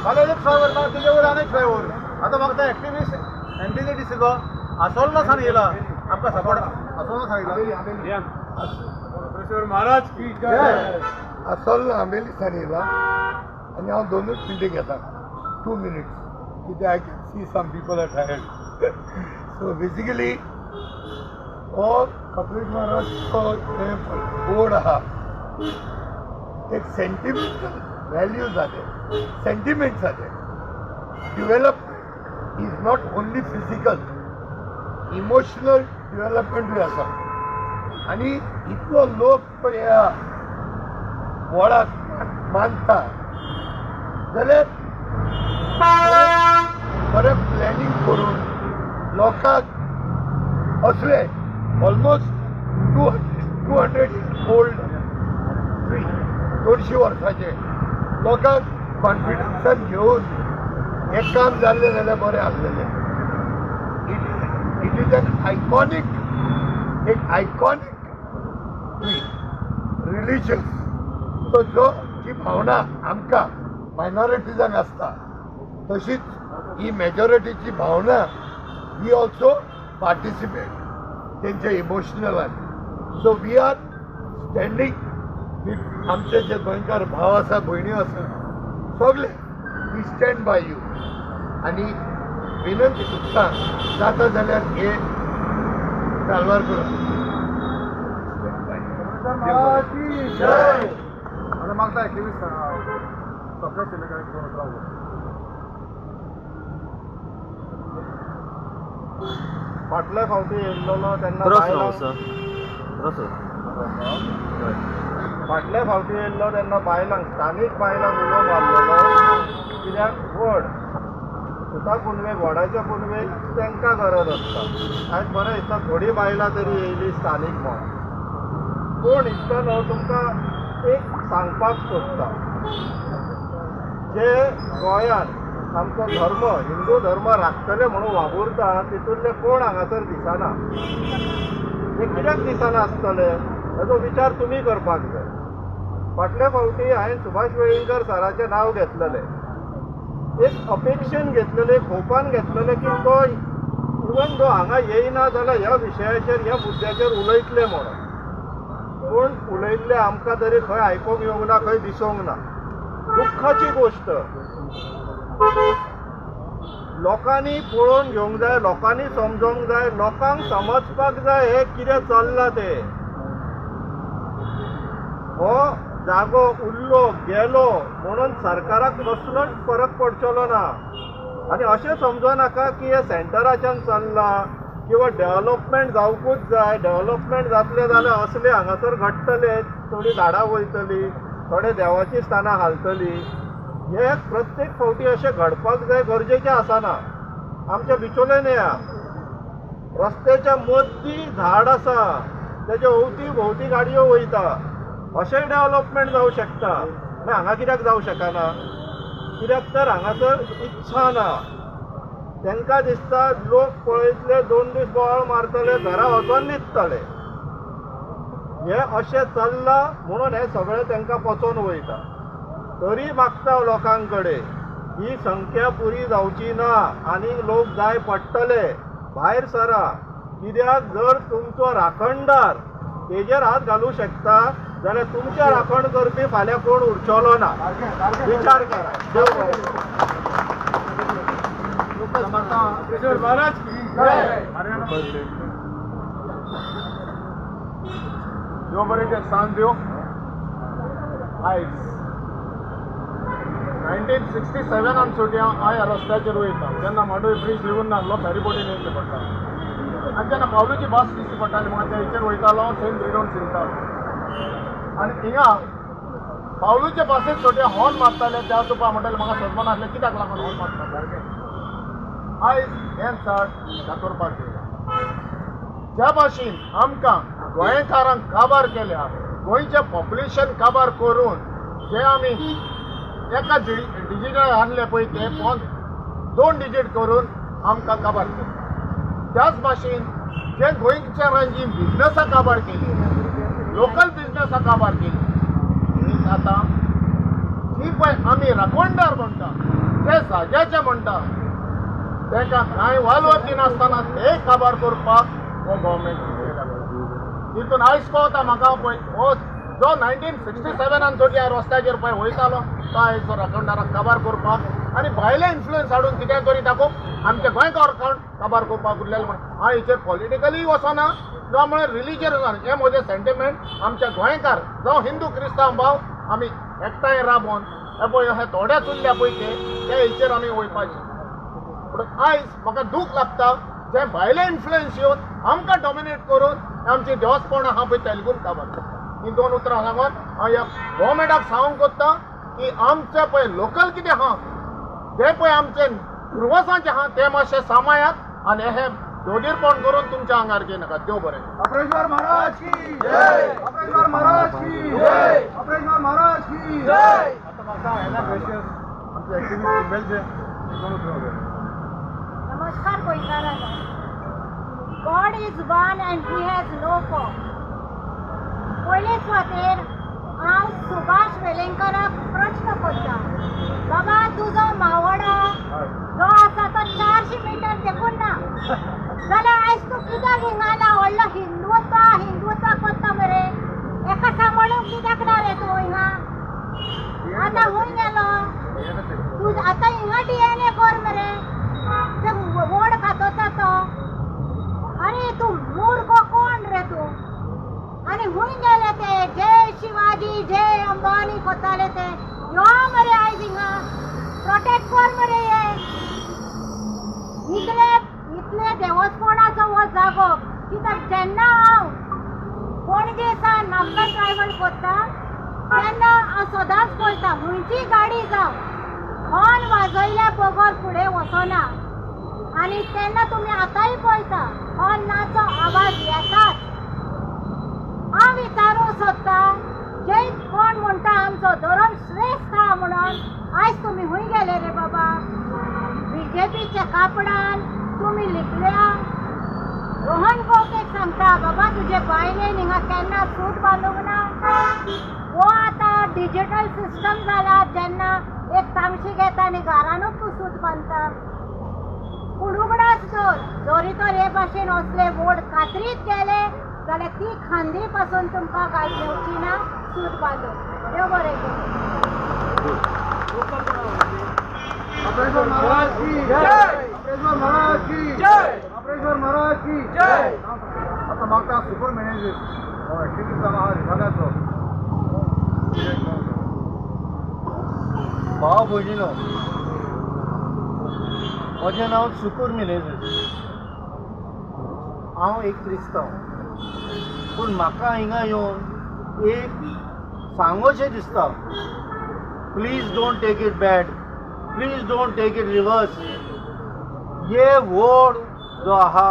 फाल्यां एक फ्लायओवर ना, तेजे वयर आनी एक फ्लायओवर. आतां म्हाका ते एक्टिविस्ट एंटनी डिसिल्वा आसोल्ला सान येयला आमकां सपोर्ट, आसोल्ला सान येयला. महाराज की जय. आसोल्ला आंबेली सान येयला आनी हांव दोनूच मिनटां घेता, 2 मिनिट्स, कित्याक I can see some people are tired. So basically हो कपलेश महाराजचो जें बोर्ड आहा, एक सेंटिमेंटल व्हॅल्यू जाले, सेंटिमेंट जाले. Development is not only physical, emotional डेव्हलपमेंटूय आसा. आनी इतलो लोक पळय ह्या वडाक मानता जाल्यार बरें प्लॅनिंग करून लोकांक असले almost 200 old tree, 200 वर्साचे, लोकांक कॉन्फिडन्सान घेवन हें काम जाल्लें जाल्यार बरें आसलेलें. It is an iconic, एक आयकॉनीक ट्री, रिलिजियस. सो जो जी भावना आमकां मायनॉरिटीजांक आसता, तशीच ही मेजॉरिटीची भावना, we also participate तेंच्या इमोशनलान. So we are standing with आमचे जे गोंयकार भाव आसा, भयणी आसा, सगळे we stand by you. आनी विनंती तुमकां जाता जाल्यार हे साल्वार करा. जय. आता मागता एक्टिविस्ट सगळे शिल्लक दोन उतरां उलय. फाटल्या फावटी येयल्लो तेन्ना बायलांक, फाटल्या फावटी येयल्लो तेन्ना बायलांक, स्थानीक बायलांक उलो मारलेलो, कित्याक वड सुता पुनवेक, वडाच्या पुनवेक तांकां गरज आसता. आयज बरें दिसता, थोडीं बायलां तरी येयली स्थानीक म्हण. पूण इतल्यान हांव तुमकां एक सांगपाक सोदता, जे गोंयांत आमचो धर्म, हिंदू धर्म राखतले म्हणून वावुरता, तितूंतले कोण हांगासर दिसना. ते कित्याक दिसना आसतले, हेजो विचार तुमी करपाक जाय. फाटल्या फावटी हांवें सुभाष वेळींगकर सराचें नांव घेतलेलें, एक अपेक्षेन घेतलेलें, एक होपान घेतलेलें की तो इवन दो हांगा येयना जाल्यार ह्या विशयाचेर, ह्या मुद्द्याचेर उलयतले म्हणून. पूण उलयल्ले आमकां तरी खंय आयकूंक येवंक ना, खंय दिसूंक ना. दुख्खाची गोश्ट. लोकांनी पळोवन घेवंक जाय, लोकांनी समजोंक जाय, लोकांक समजपाक जाय हें कितें चल्लां तें. हो जागो उरलो गेलो म्हणून सरकाराक कसलोच फरक पडचलो ना. आनी अशें समजो नाका की हें सेंटराच्यान चल्लां किंवा डेवलपमेंट जावकूच जाय. डेवलपमेंट जातलें जाल्यार असलें हांगासर घडटलें, थोडीं झाडां वयतलीं, थोडे देवाचीं स्थानां हालतलीं. हे प्रत्येक फावटी अशें घडपाक जाय गरजेचें आसना. आमच्या बिचोलेन या रस्त्याच्या मदीं झाड आसा, तेच्या अवती भोंवती गाडयो वयता. अशेंय डेवलपमेंट जावं शकता. मागीर हांगा कित्याक जावं शकना? कित्याक तर हांगासर इत्सा ना. तांकां दिसता लोक पळयतले, 2 दीस बोवाळ मारतले, घरा वचोन न्हिदतले. हें अशें चल्लां म्हणून हें सगळें तांकां पचोन वयता. तरी मागता लोकां कडेन ही संख्या पुरी जावची ना, आनीक लोक जाय पडटले, भायर सरा. कित्याक जर तुमचो राखणदार तेजेर हात घालूं शकता जाल्यार तुमचें राखण करपी फाल्यां कोण उरचलो ना. विचार करा. देव बरें करूं. महाराज की जय. देव बरें ते सांज दिवं. आयज 1967 सुटी हांव ह्या रस्त्याचेर वयता तेन्ना मांडवी ब्रीज लिवून नासलो, फेरीबोटीन येयल्ले पडटा आनी तेन्ना पावलूची बस दिसची पडटाली म्हाका, त्या हेचेर वयतालो थंय ब्रिडोन शिरतालो आनी हिंगा पावलूचे बसीक सुटी हॉर्न मारताले. त्या तुका म्हणटाले म्हाका सजमा नासलें कित्याक लागून हॉर्न मारता सारकें. आयज हें झाड कातरपाक येयला. ज्या भाशेन आमकां गोंयकारांक काबार केल्या, गोंयचें पॉप्युलेशन काबार करून जे आमी एका डिजिटार हाडले पळय ते 2 डिजीट करून आमकां काबार केले. त्याच भाशेन जे गोंयकारांची जी बिजनसां काबार केली, लोकल बिजनसां काबार केली, आतां जी पळय आमी राखणदार म्हणटा, ते जाग्याचे म्हणटा, तांकां कांय वालोर दिनासतना ते काबार करपाक हो गव्हर्मेंट तितून आयज पावता. म्हाका पळय हो जो 1967 सोडली ह्या रस्त्याचेर पळय वयतालो तो आयज राखणदाराक काबार करपाक आनी भायले इन्फ्लुयन्स हाडून कितें तरी दाखोवप आमच्या गोंयकार काबार करपाक उरलेले. म्हण हांव हेचेर पॉलिटिकली वचना जावं म्हळ्यार रिलीजन वचना, हें म्हजें सेंटिमेंट. आमच्या गोंयकार जावं हिंदू क्रिस्तांव भाव आमी एकठांय राबोन हे पळय हे थोडेच उरल्या पळय ते हेचेर आमी वयपाचे. पूण आयज म्हाका दूख लागता जे भायले इन्फ्लुयन्स येवन आमकां डॉमिनेट करून आमची देवस्पणां आहा पळय तेलगून काबार करता. ही 2 उतरां सांगून हांव ह्या गव्हर्मेंटाक सांगूंक कोत्ता की आमचें पळय लोकल कितें आहा ते पळय आमचे पुर्वजांचें आहा ते मातशें सांबाळात आनी हे दोगीरपण करून तुमच्या आंगार घेयनाका. देव बरें. अप्रेश्वर महाराज की जय. अप्रेश्वर महाराज की जय. अप्रेश्वर महाराज की जय. आतां म्हाका एना ग्रेशियस आमचे एक्टिविस्ट मेळचे 2 उतरां. नमस्कार गोंयकारांनो. God is one and he has no form. पयले सुवातेर हांव सुभाष वेलेंकराक प्रश्न करता, बाबा तुजो मावोडा जो आसा तो 400 मिटर देखून ना जाल्यार आयज तूं कित्याक हिंगा ना व्हडलो हिंदुत्व हिंदुत्व करता मरे, एका सांबाळूंक कित्याक ना रे तूं हिंगा? आतां खंय गेलो तूं? आतां हिंगा DNA कर मरे, ते वड खातोता तो. अरे तूं मूर्ख कोण रे तूं? आनी खंय गेले ते जय शिवाजी जय अंबानी कोताले ते? यो मरे आयज हिंगा प्रोटेक्ट कर मरे. हे इतले इतले देवस्पणाचो हो जागो कित्याक जेन्ना हांव पणजे सावन म्हापसा ट्रॅव्हल करता तेन्ना हांव सदांच पळयता खंयची गाडी जावं हॉर्न वाजयल्या बगर फुडें वचना. आनी तेन्ना तुमी आतांय पळयता हॉर्नाचो आवाज येताच. हांव विचारूंक सोदता जे कोण म्हणटा आमचो धर्म श्रेश्ठ आहा म्हणून, आयज तुमी खंय गेले रे बाबा? बीजेपीच्या कापडान तुमी लिपल्या. रोहन गोकेक सांगता बाबा तुजे बायलेन हिंगा केन्ना सूत बांदूंक ना. हो आतां डिजिटल सिस्टम जाला, जेन्ना एक तामशी घेता आनी घरानूच तूं सूत बांदता. पूण उगडास दवर, जरी तर हे भाशेन असले वोड कात्रीत गेले जाल्यार ती खांदी पासून तुमकां कांय येवची ना सूत बांदूंक. देव बरें करूं. अप्रेश्वर महाराज की जय. अप्रेश्वर महाराज की जय. अप्रेश्वर महाराज की जय. आतां म्हाका सुपर मॅनेजर हो एक्टिविस्ट जाला आहा रिखाद्याचो. भाव भयणीनो, म्हजें नांव सुकूर मिनेझीस. हांव एक क्रिस्तांव, पूण म्हाका हिंगा येवन एक सांगोशें दिसता, please don't take it bad, please don't take it reverse. हे वड जो आहा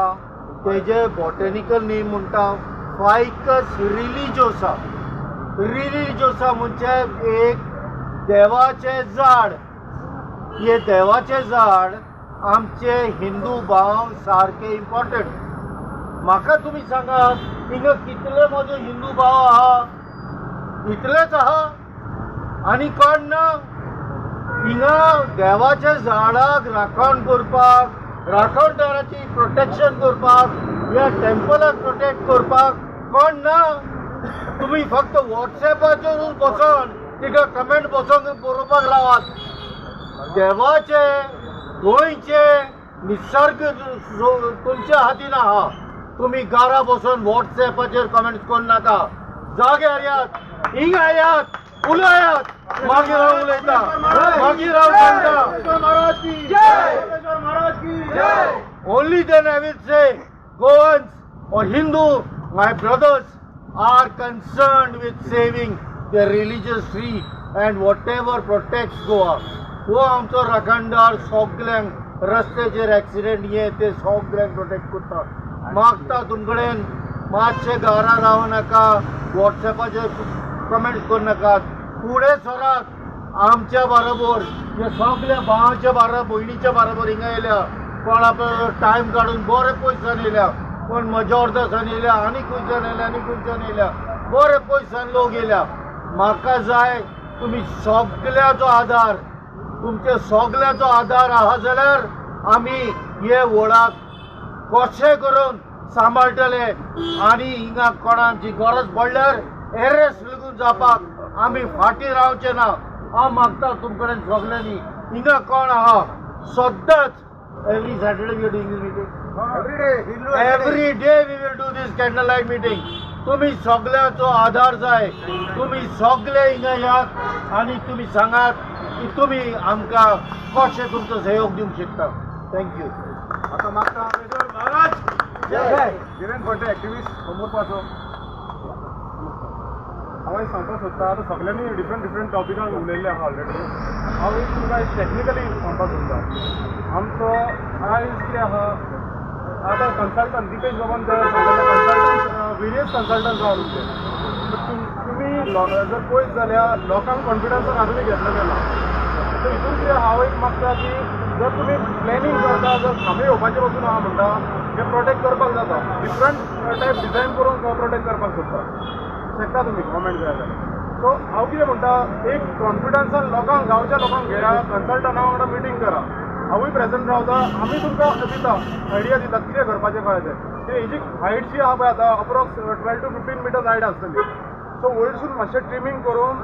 तेजे बॉटॅनिकल नेम म्हणटा फायकस रिलिजोसा. रिलिजोसा म्हणजे एक देवाचें झाड. हे देवाचें झाड आमचे हिंदू भाव सारकें इम्पॉर्टंट. म्हाका तुमी सांगात, हिंगा कितले म्हजो हिंदू भाव आहा, इतलेच आहा आनी कोण ना. हिंगा देवाच्या झाडाक राखण करपाक, राखणदाराची प्रोटेक्शन करपाक, ह्या टेम्पलाक प्रोटेक्ट करपाक कोण ना. तुमी फक्त वॉट्सएपाचेरूच बसोन तिका कमेंट बसोन बरोवपाक लावात. देवाचे गोंयचे निसर्ग तुमच्या हातीन आहा. तुमी घरा बसून वॉट्सएपाचेर कमेंट्स करूं नाका. जाग्यार यात, हिंगा यात, उलयात. मागीर हांव उलयता, मागीर हांव सांगता. Only then I will say Goans or Hindu, my brothers are concerned with saving their religious tree and whatever protects Goa. हो आमचो राखणदार सगल्यांक रस्त्याचेर एक्सिडेंट हे ते सगल्यांक प्रोटेक्ट करता. मागता तुमकडेन मातशें घरा रावं नाका, वॉट्सएपाचेर कमेंट्स करूं नाकात. फुडें सरात आमच्या बरोबर, हे सगल्या भावाच्या बरोबर, भयणीच्या बरोबर हिंगा येयल्या. कोण आपलो टायम काडून बरे पयसान येयल्या, कोण मजोर्दासान येयल्या, आनी खंयच्यान येयल्या, आनी खंयच्यान येयल्या, बरे पयसान लोक येयल्या. म्हाका जाय तुमी सगल्याचो आदार, तुमचे सगल्याचो आदार आहा जाल्यार आमी हे वडाक कशें करून सांबाळटले आनी हिंगा कोणाची गरज पडल्यार एरेस्ट लागून जावपाक आमी फाटीं रावचे ना. हांव मागता तुमकडेन सगल्यांनी, हिंगा कोण आहा सद्दांच every Saturday we are doing this meeting, every day we will do this candle light meeting. तुमी सगल्यांचो आदार जाय. तुमी सगळे हिंगा यात आनी तुमी सांगात की तुमी आमकां कशें तुमचो सहयोग दिवंक शकता. Thank you. आतां मागता महाराज जय विरेन फडते एक्टिविस्ट कोमुरपाचो. हांव एक सांगपाक सोदता, आतां सगल्यांनी डिफरंट डिफरंट टॉपिकान उलयल्ले आहा ऑलरेडी. हांव एक तुमकां एक टॅक्निकली सांगपाक सोदता. आमचो आयज कितें आहा आतां कन्सल्टंट दिपेश बाबान सांगलेलें, कन्सल्टंट वेरियस कन्सल्टंट आहा तुमचे. तुमी जर पळयत जाल्यार लोकांक कॉन्फिडन्सान आजुनूय घेतलो गेला. सो हितून कितें हांव एक मागता की जर तुमी प्लॅनिंग करता, जर खांबे येवपाचे पसून आहा म्हणटा ते प्रोटेक्ट करपाक जाता, डिफरंट टायप डिजायन करून प्रोटेक्ट करपाक सोदता शकता तुमी गव्हर्मेंट जाय जाल्यार. सो हांव कितें म्हणटा, एक कॉन्फिडन्सान लोकांक, गांवच्या लोकांक घेया, कन्सल्टंटा वांगडा मिटींग करा, हांवूय प्रेजंट रावता, आमी तुमकां दिता आयडिया दिता कितें करपाचें कळ्ळें तें. हेजी हायट जी आहा पळय आतां अप्रोक्स 12 to 15 metres height आसतली. सो वयरसून मातशें ट्रिमींग करून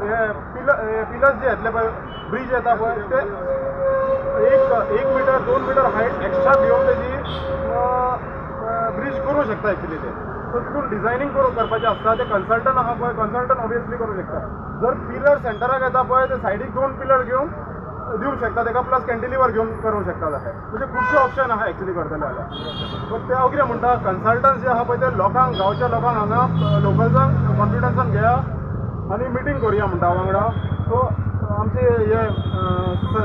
हे पिलर्स जे येतले पळय, ब्रीज येता पळय, ते 1 मिटर 2 मिटर हायट एक्स्ट्रा घेवन तेजी ब्रीज करूं शकता एक्चुली ते. सो तितून डिजायनींग करपाचें आसता, ते कन्सल्टंट आहा पळय, कन्सल्टंट ऑबियसली करूं शकता. जर पिलर सेंटराक येता पळय ते सायडीक 2 पिलर घेवन दिवंक शकता तेका, प्लस कॅन्टिलिवर घेवन करूंक शकता. तशें म्हणजे खुबशे ऑप्शन आहा एक्चुली करतले जाल्यार. बट ते हांव कितें म्हणटा, कन्सल्टंट जे आहा पळय ते लोकांक, गांवच्या लोकांक हांगा लोकल्सांक कॉन्फिडन्सान घेया आनी मिटींग करुया म्हणटा वांगडा. सो आमचे हे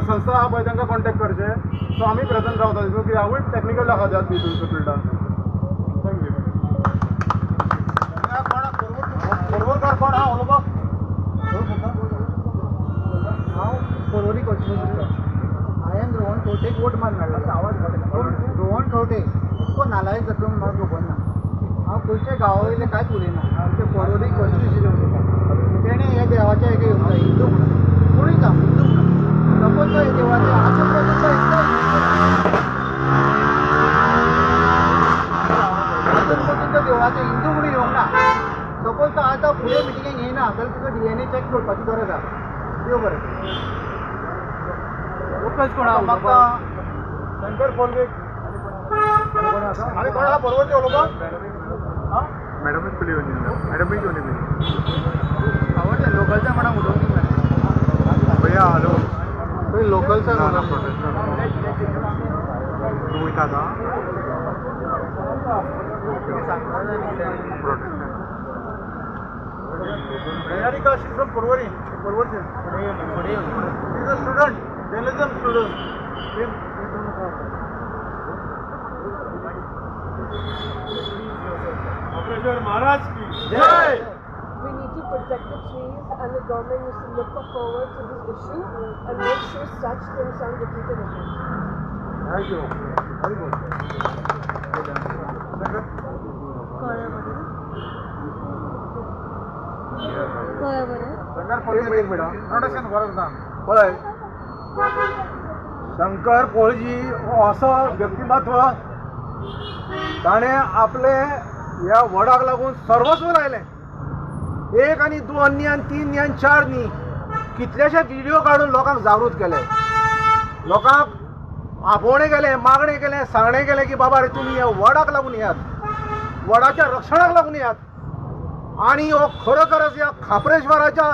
संस्था आहा पळय तांकां कॉन्टेक्ट करचे. सो आमी प्रेजंट रावता तितून, कित्याक हांवूय टॅक्निकल आहा त्याच तितून फिल्डान. Thank you. कोरवरकार कोण आहा उलोवपाक? हांव कोरवरी कॉन्स्टिट्युएन्सीचो. हांवें रोहन खंवटेक वोट मारून हाडलो. पूण रोहन खंवटे इतको नालायक जातलो म्हूण म्हाका खबर ना. हांव खंयच्या गांवा वयलें कांयच उलयना, आमच्या कोरवरी कॉन्स्टिट्युएन्सीचें उलयता. तेणें ह्या देवाच्या हेका येवंक जाय, हिंदू म्हणून, कोणूय जावं हिंदू म्हणून. सपोज तो देवाचें आतां पर्यंत तो देवळाचें हिंदू म्हणून येवंक ना. सपोज तो आतां फुडें मिटिंगेक येयना जाल्यार तुका DNA check करपाची गरज आहा. देव बरें. लोकल्स कोण आहा? मागता शंकर फोलगे आनी कोण आहा परवरचे उलोवपाक? मॅडमूच पयलीं येवन मॅडमूच येवन आवडटा लोकलच्या कोणाक उलोवंक भैया. हॅलो, लोकलचा तूं वयता आतां? Priyarika, she's from Porvorim, Porvorim. She's a student, journalism student. Operation Maharaj ki jai. We need to protect the trees, and the government needs to look forward to this issue and make sure such things aren't repeated again. Thank you. Very good. Shankar Polji एक minute. Introduction गरज ना. पळय, शंकर पोळजी हो असो व्यक्तिमत्व, ताणें आपले ह्या वडाक लागून सर्वस्व लायलें. एक आनी दोन न्ही आनी तीन न्ही आनी चार न्ही, कितलेशे व्हिडिओ काडून लोकांक जागृत केले, लोकांक आपोवणें केलें, मागणें केलें, सांगणें केलें की बाबा रे तुमी ह्या वडाक लागून येयात, वडाच्या रक्षणाक लागून येयात. आनी हो खरोखरच ह्या खाप्रेश्वराच्या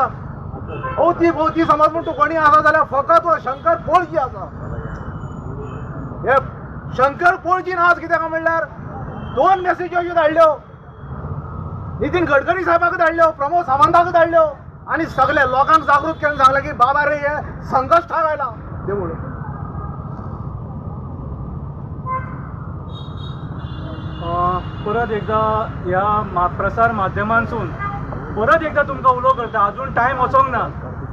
अवती भोवती समज म्हण तूं कोणी आसा जाल्यार फकत हो शंकर पोळजी आसा. हे शंकर पोळजीन आज कित्याक म्हणल्यार दोन मेसेजी अश्यो धाडल्यो, नितीन गडकरी साहेबाक धाडल्यो, प्रमोद सावंताक धाडल्यो आनी सगळे लोकांक जागृत केवन सांगलें की बाबा रे हे संकश्टाक आयलां देवूळ. परत एकदा ह्या प्रसार माध्यमांसून परत एकदा तुमकां उलो करता, अजून टायम वचोंक ना.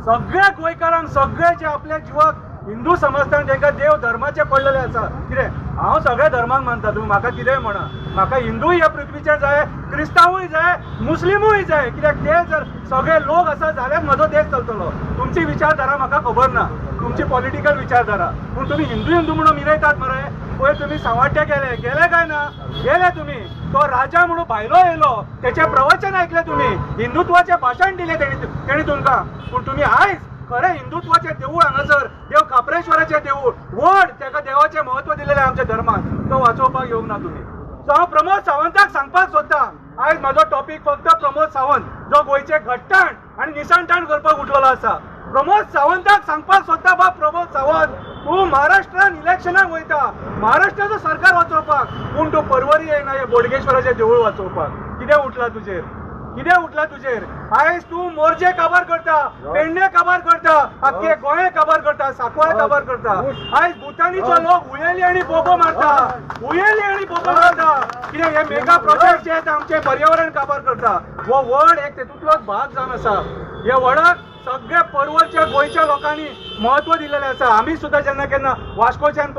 सगळ्या गोंयकारांक, सगळे जे आपल्या जिवाक हिंदू समजता तांकां देव धर्माचे पडलेले आसा. कितें हांव सगळ्या धर्माक मानता, तुमी म्हाका कितेंय म्हणा, म्हाका हिंदूय ह्या पृथ्वीचेर जाय, क्रिस्तांवूय जाय, मुस्लिमूय जाय. कित्याक ते जर सगळे लोक आसा जाल्यार म्हजो देश चलतलो. तुमची विचारधारा म्हाका खबर ना, तुमची पॉलिटिकल विचारधारा, पूण तुमी हिंदू हिंदू म्हणून मिरयतात मरे. पयर तुमी सांवाट्या गेले, गेले काय ना गेले तुमी, तो राजा म्हणून भायलो येयलो, तेचें प्रवचन आयकलें तुमी, हिंदुत्वाचें भाशण दिलें तेणी तुमकां. पूण तुमी आयज खरें हिंदुत्वाचें देवूळ हांगासर देव खाप्रेश्वराचें देवूळ व्हड, तेका देवाचें म्हत्व दिलेलें आमच्या धर्मान, तो वाचोवपाक येवंक ना तुमी. सो हांव प्रमोद सावंताक सांगपाक सोदता, आयज म्हाजो टॉपीक फक्त प्रमोद सावंत जो गोंयचें घट्टाण आनी निसणटाण करपाक उठलेलो आसा. प्रमोद सावंताक सांगपाक सोदता, बाब प्रमोद सावंत, तूं महाराष्ट्रान इलेक्शनाक वयता, महाराष्ट्राचो सरकार वाचोवपाक, पूण तूं परवरी येयना हे बोडगेश्वराचें देवूळ वाचोवपाक. कितें उठला तुजेर, कितें उठला तुजेर? आयज तूं मोरजे काबार करता, पेडणे काबार करता, आख्खे गोंय काबार करता, सांकवाळ काबार करता. आयज भुतानीचो लोक हुयेली आनी बोबो मारता, हुयेली आनी बोबो मारता. कितें हे मेगा प्रोजेक्ट जे आमचें पर्यावरण काबार करता, हो वड एक तेतूंतलोच भाग जावन आसा. हे वडाक सगळे परवरच्या गोंयच्या लोकांनी म्हत्व दिलेलें आसा. आमी सुद्दां जेन्ना केन्ना वास्कोच्यान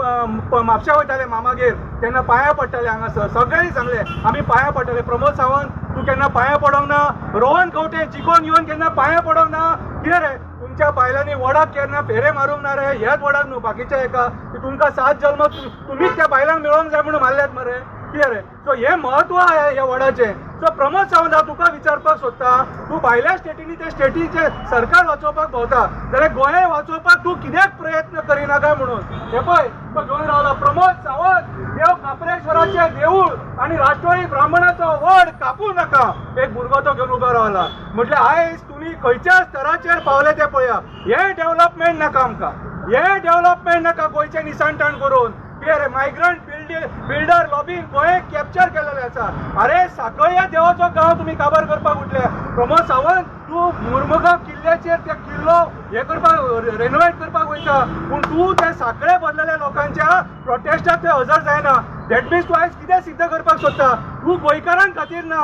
म्हापशा वयताले मामागेर तेन्ना पांयां पडटाले हांगासर, सगळ्यांनी सांगलें आमी पांयां पडटाले. प्रमोद सावंत तूं केन्ना पांयां पडोंक ना, रोहन खंवटे जिखोन येवन केन्ना पांयां पडोंक ना. कितें रे तुमच्या बायलांनी वडाक केन्ना फेरे मारूंक ना रे? ह्याच वडाक न्हू बाकीच्या एका तुमकां 7 जल्म तुमीच त्या बायलांक मेळोंक जाय म्हणून मारल्यात मरे. कितें रे? सो हें म्हत्व आहा ह्या वडाचें. सो प्रमोद सावंत हांव तुका विचारपाक सोदता, तूं भायल्या स्टेटींनी त्या स्टेटीचें सरकार वाचोवपाक भोंवता जाल्यार गोंय वाचोवपाक तूं कित्याक प्रयत्न करिना काय म्हणून. हे पळय तो घेवन रावला प्रमोद सावंत, देव खाप्रेश्वराचें देवूळ आनी राष्ट्रवादी ब्राह्मणाचो वड कापूं नाका, एक भुरगो तो घेवन उबो रावला. म्हटल्यार आयज तुमी खंयच्या स्तराचेर पावले ते पळया. हें डेव्हलपमेंट नाका आमकां, हें डेव्हलपमेंट नाका गोंयचें निसणटाण करून. कितें रे मायग्रंट बिल्डर लॉबीन गोंय कॅप्चर केलेलें आसा. अरे साकळ्या देवाचो गांव तुमी काबार करपाक उठले. प्रमोद सावंत तूं मुर्मुगांव किल्ल्याचेर त्या किल्लो हे करपाक रेनोवेट करपाक वयता, पूण तूं त्या साकळे बदलेल्या लोकांच्या प्रोटेस्टाक थंय हजर जायना. That means तूं आयज कितें सिद्ध करपाक सोदता? तूं गोंयकारां खातीर ना,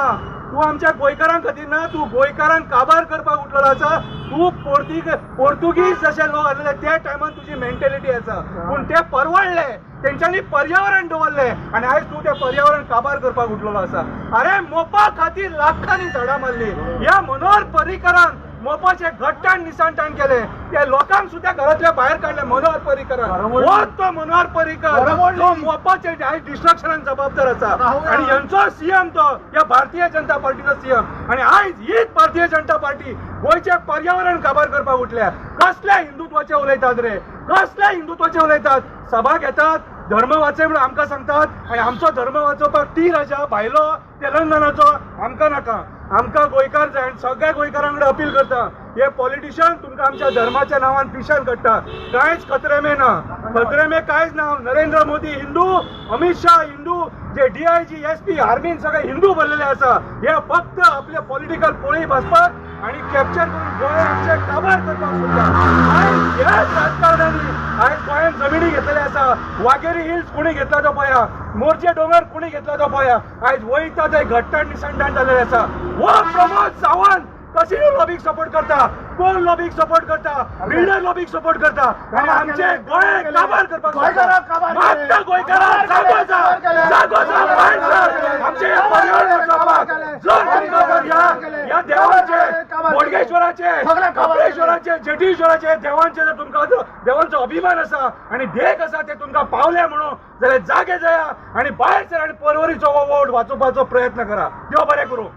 तूं आमच्या गोंयकारां खातीर ना, तूं गोंयकारांक काबार करपाक उठलेलो आसा. तूं पोर्तुगीज जशे लोक आसलेले त्या टायमान तुजी मेंटेलिटी आसा, पूण ते परवडले, तेंच्यांनी पर्यावरण दवरलें आनी आयज तूं तें पर्यावरण काबार करपाक उठलेलो आसा. अरे मोपा खातीर लाखांनी झाडां मारली, ह्या मनोहर पर्रीकरान मोपाचें घट्टाण निसणटाण केलें, त्या लोकांक सुद्दां घरांतल्या भायर काडलें मनोहर पर्रीकरान. हो तो मनोहर पर्रीकर तो मोपाचे आयज डिस्ट्रक्शनाक जबाबदार आसा आनी हेंचो सीएम तो ह्या भारतीय जनता पार्टीचो सीएम. आनी आयज हीच भारतीय जनता पार्टी गोंयचें पर्यावरण काबार करपाक उठल्या. कसल्या हिंदुत्वाचें उलयतात रे, कसल्या हिंदुत्वाचें उलयतात? सभा घेतात, धर्म वाचय म्हणून आमकां सांगतात आनी आमचो धर्म वाचोवपाक टी राजा भायलो तेलंगणाचो आमकां नाका. आमकां गोंयकार जाय आनी सगळ्या गोंयकारां कडेन अपील करता, हे पॉलिटिशियन तुमकां आमच्या धर्माच्या नांवान पिशान काडटा. कांयच खतरे में ना, खतरे में कांयच ना. नरेंद्र मोदी हिंदू, अमित शाह हिंदू, जे डीआयजी एसपी आर्मीन सगळे हिंदू भरलेले आसा. हे फक्त आपले पॉलिटिकल पोळी बसपाक आनी कॅप्चर करून गोंय आमचें काबार करपाक सोदता. आयज ह्याच राजकारण्यांनी आयज गोंयांत जमिनी घेतलेले आसा. वाघेरी हिल्स कोणी घेतला तो पळया, मोरजे डोंगर कोणी घेतला तो पळया. आयज वयता ते घट्टाण निसणटाण जाल्लें आसा. हो प्रमोद सावंत कसिनो लॉबीक सपोर्ट करता, कोण लॉबीक सपोर्ट करता, बिल्डर लॉबीक सपोर्ट करता आनी आमचे गोंय काबार करपाक मागता. गोंयकारांक जागो जा, जागो जा, भायर सर. आमचे हे पर्यावरण वाचोवपाक जर तुमकां जर ह्या देवाचे, बोडगेश्वराचे, कपलेश्वराचे, जेटीश्वराचे देवांचे जर तुमकां देवांचो अभिमान आसा आनी देख आसा ते तुमकां पावले म्हणून जाल्यार जागे जाया आनी भायर सर आनी पर्वरीचो हो वोट वाचोवपाचो प्रयत्न करा. देव बरें करूं.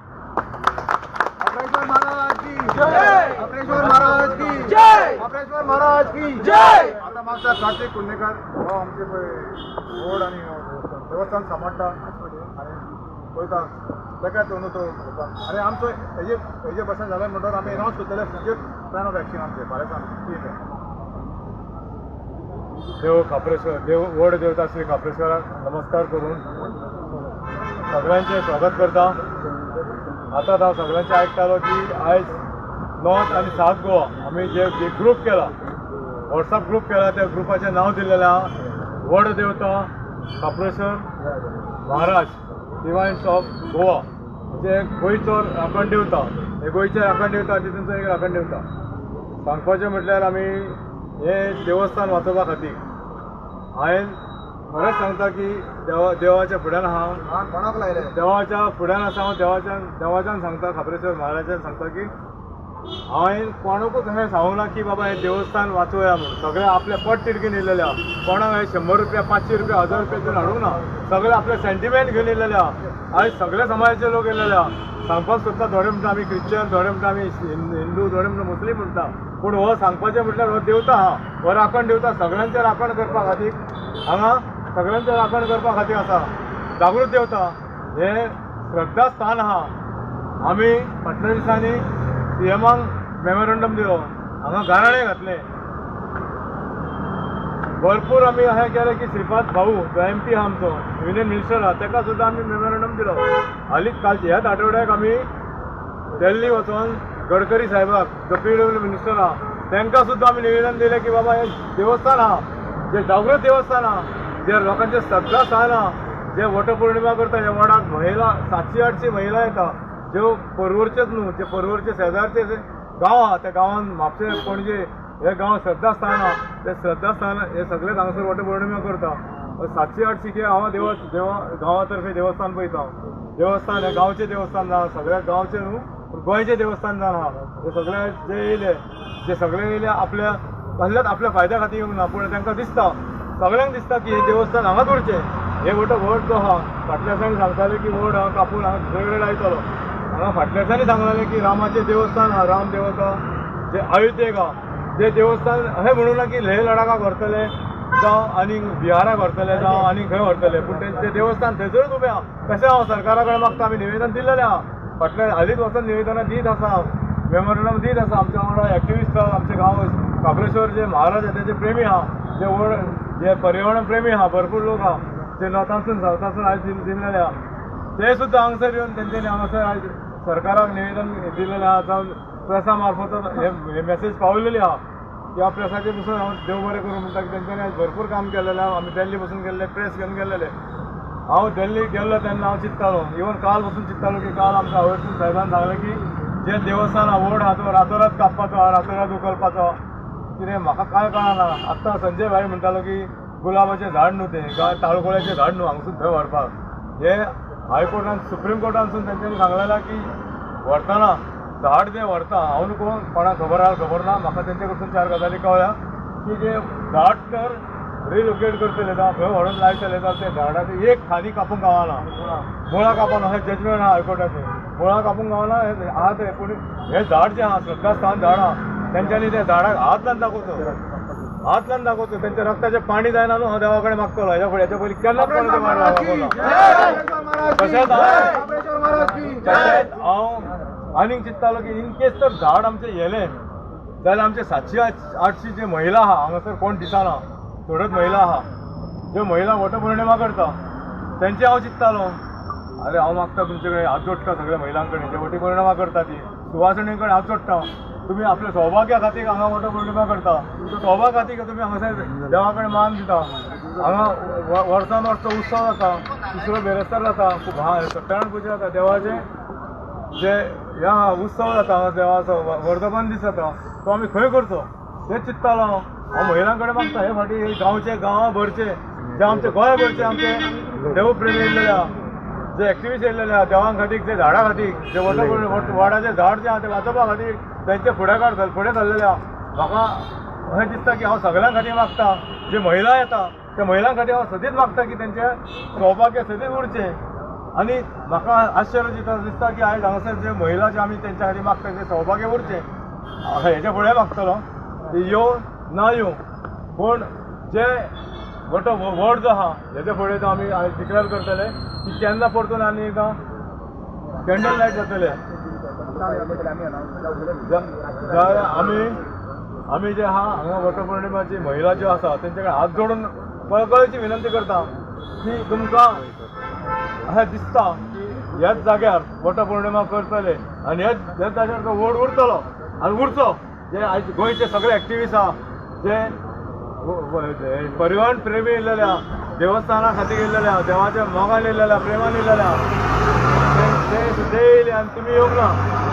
खाप्रेश्वर महाराज की जय. खाप्रेश्वर महाराज की जय. खाप्रेश्वर महाराज की जय. आता मागता कार्तिक कुंडेकर हो आमचे पळय वड आनी देवस्थान सांबाळटा आनी पळयता ताका न्हू तो आनी आमचो हेजे हेजे भशेन जालें म्हणटकर आमी एनावन्स करतले फुचर प्लॅन ऑफ एक्शन आमचे फाल्यां सावन. देव खाप्रेश्वर, देव व्हड देवता श्री खाप्रेश्वराक नमस्कार करून सगळ्यांचें स्वागत करता. आतां हांव सगळ्यांचें आयकतालो की आयज नॉर्थ आनी सावथ गोवा आमी जे ग्रूप केला, वॉट्सअप ग्रूप केला, त्या ग्रुपाचें नांव दिलेलें आहा वड देवता खाप्रेश्वर महाराज डिवायन्स ऑफ गोवा. म्हणजे गोंयचो राखण देवता, हे गोंयचे राखण देवता, तितूंचो एक राखण देवता. सांगपाचें म्हटल्यार आमी हें देवस्थान वाचोवपा खातीर हांवें खरेंच सांगता की देवाच्या फुड्यान आहा, कोणाक लायले देवाच्या फुड्यान आसा हांव. देवाच्यान सांगता, खाप्रेश्वर महाराजान सांगता की हांवें कोणाकूच अशें सांगूं ना की बाबा हें देवस्थान वाचोवया म्हणून. सगळे आपल्या पोट तिडकीन येयलेले आहा. कोणाक हांवें 100 रुपया, 500 रुपया, 1000 रुपया दिवन हाडूंक ना. सगळे आपले सेंटिमेंट घेवन येयलेले आहा. आयज सगळे समाजाचे लोक येयलेले आहा. सांगपाक सोदता थोडे म्हणटा आमी क्रिश्चन, थोडे म्हणटा आमी हिंदू, थोडे म्हणटा मुस्लीम म्हणटा, पूण हो सांगपाचें म्हटल्यार हो देवता आहा, हो राखण देवता. सगळ्यांचें राखण करपा खातीर हांगा, सगळ्यांचें राखण करपा खातीर आसा जागृत देवता. हें श्रद्धा स्थान आहा. आमी फाटल्या दिसांनी सीएमाक मेमोरंडम दिलो, हांगा गाराणें घातलें. भरपूर आमी अशें केलें की श्रीपाद भाऊ जो एम पी आहा आमचो, युनियन मिनिस्टर आहा, ताका सुद्दां आमी मेमोरंडम दिलो. हालींच काल ह्याच आठवड्याक आमी दिल्ली वचोन गडकरी साहेबाक जो पीडब्ल्यू मिनिस्टर आहा तांकां सुद्दां आमी निवेदन दिलें की बाबा हें देवस्थान आहा, जे जागृत देवस्थान आहा, जे लोकांचें श्रद्धा स्थान आहा, जे वटपौर्णिमा करता, ह्या वडाक महिला 700-800 महिला येता, ज्यो पर्वरचेच न्हू, जे पर्वरचे शेजारचे गांव आहा त्या गांवान म्हापशें, पणजे हे गांव श्रद्धास्थान आहा, ते श्रद्धास्थान हे सगळे हांगासर वटपौर्णिमा करता. 700-800 के हांव गांवा तर्फे देवस्थान पळयता. देवस्थान हे गांवचें देवस्थान जावन, सगळ्या गांवचें न्हू पूण गोंयचें देवस्थान जावन आहा. हे सगळे जे येयले, जे सगळे येयले आपल्या कसल्याच आपल्या फायद्या खातीर येवंक ना, पूण तांकां दिसता, सगळ्यांक दिसता की हें देवस्थान हांगाच उरचें. हे वट व्हड जो आहा, फाटल्या दिसांनी सांगताले की वड हांगा कापून हांगा दुसरे कडेन लायतलो. हांगा फाटल्या दिसांनी सांगलेलें की रामाचें देवस्थान आहा, राम देवता जे अयोध्येक आहा जे देवस्थान, अशें म्हणूं ना की लेह लडाखाक व्हरतले जावं आनी बिहाराक व्हरतले जावं आनी खंय व्हरतले, पूण तें देवस्थान थंयसरूच उबें आहा. तशें हांव सरकारा कडेन मागता, आमी निवेदन दिल्लेलें आहा, फाटल्या हालींच वचून निवेदनां दीत आसा, मेमोरंडम दीत आसा. आमच्या वांगडा एक्टिविस्ट आहा, आमचे गांव खाप्रेश्वर जे महाराज आहा तेजे प्रेमी आहा, जे व्हड जे पर्यावरण प्रेमी आहा, भरपूर लोक आहा जे नॉर्थांसून सावथांसून आयज दिल्लेले आहा, ते सुद्दां हांगासर येवन तेंच्यांनी हांगासर आयज सरकाराक निवेदन दिल्लेलें आहा, जावं प्रेसा मार्फत हे मेसेज पावयलेली आहा. ह्या प्रेसाचे पसून हांव देव बरें करूं म्हणटा की तेंच्यांनी आयज भरपूर काम केलेलें आहा. आमी दिल्ली पसून गेल्ले, प्रेस घेवन गेल्लेले. हांव दिल्ली गेल्लो तेन्ना हांव चिंत्तालो, इवन काल पसून चिंत्तालो की काल आमकां हावर्सून साहेबान सांगलें की जे देवस्थान आहा व्हड आहा तो रातोरात कापपाचो आहा, रातोरात उखलपाचो कितें, म्हाका कांय कळना. आत्तां संजय भाई म्हणटालो की गुलाबाचें झाड न्हू तें, ताळकोळ्याचें झाड न्हू हांगसून थंय व्हरपाक. हे हायकोर्टान सुप्रीम कोर्टानसून तेंच्यांनी सांगलेलें की व्हरतना झाड जें व्हरता, हांव न्हू कोण कोणाक खबर आहा खबर ना, म्हाका तेंचे कडसून 4 गजाली कळ्ळ्या की जे झाड तर रिलोकेट करतले जावं खंय व्हरून लायतले जाल्यार ते झाडाचे एक खाली कापूंक गावना, मुळां कापून, अशें जजमेंट आहा हायकोर्टाचें, मुळां कापूंक गावना आहा तें. पूण हें झाड जें आहा श्रद्धास्थान झाड आहा, तेंच्यांनी त्या झाडाक हात लावन दाखोवचो, हात लावन दाखोवचो, तेंच्या रक्ताचें पाणी जायना न्हू हांव देवा कडेन मागतलो. हेज्या फुडें हेच्या पयलीं केन्नाच कोणाचें मागलो ना. तशेंच हांव आनीक चिंत्तालो की इन केस तर झाड आमचें येलें जाल्यार आमचे 700-800 जे महिला आहा हांगासर कोण दिसना, थोड्योच महिला आहा ज्यो महिला वटपौर्णिमा करता, तेंचे हांव चिंत्तालो अरे हांव मागता तुमचे कडेन हात जोडटा, सगळ्या महिलां कडेन जे वटपौर्णिमा करता ती सुवासिणी कडेन हात जोडटा, तुमी आपल्या सौभाग्या खातीर हांगा वटपौर्णिमा करता, तुमच्या सौभाग्या खातीर तुमी हांगासर देवा कडेन मान दिता. हांगा वर्सान वर्स उत्सव जाता, तिसरो बेरेस्तार जाता, सत्यनारायण पुजा जाता, देवाचें जे ह्या उत्सव जाता हांगा देवाचो वर्धमान दीस जाता तो आमी खंय करचो तें चिंत्तालो हांव. हांव महिलां कडेन मागता हे फावटी गांवचे गांवा भरचे जे आमचे गोंय भरचे आमचे देवप्रेमी येयल्ले आहा, जे एक्टिविस्ट येयल्ले आहा देवां खातीर, जे झाडां खातीर, जे वडाचे झाड जे आहा ते वाचोवपा खातीर तेंचे फुडाकार फुडें सरलेले आहा. म्हाका अशें दिसता की हांव सगळ्यां खातीर मागता, जे महिला येता त्या महिलां खातीर हांव सदींच मागता की तेंचें सौभाग्य सदींच उरचें. आनी म्हाका आश्चर्य दिसता की आयज हांगासर जे महिला जे आमी तेंच्या खातीर मागता तें सौभाग्य उरचें. हेच्या फुडें मागतलो येवं ना येवं, पूण जे मोठो वड जो आहा हेच्या फुडें तो आमी आयज डिक्लेर करतले की केन्ना परतून आनी एकदां कॅन्डल लायट जातले. जाल्यार आमी जे आहा हांगा वटपौर्णिमाची महिला ज्यो आसा तेंचे कडेन हात जोडून कळकळीची विनंती करता की तुमकां अशें दिसता की ह्याच जाग्यार वटपौर्णिमा करतले आनी ह्याच जाग्यार तो वड उरतलो आनी उरचो. जे आयज गोंयचे सगळे एक्टिविस्ट आहा, जे परिवहन प्रेमी येयल्लेले आहा, देवस्थाना खातीर येयल्लेले आहा, देवाच्या मोगान येयल्लेले आहा, प्रेमान येयल्लेले आहा, ते येयले आनी तुमी येवंक ना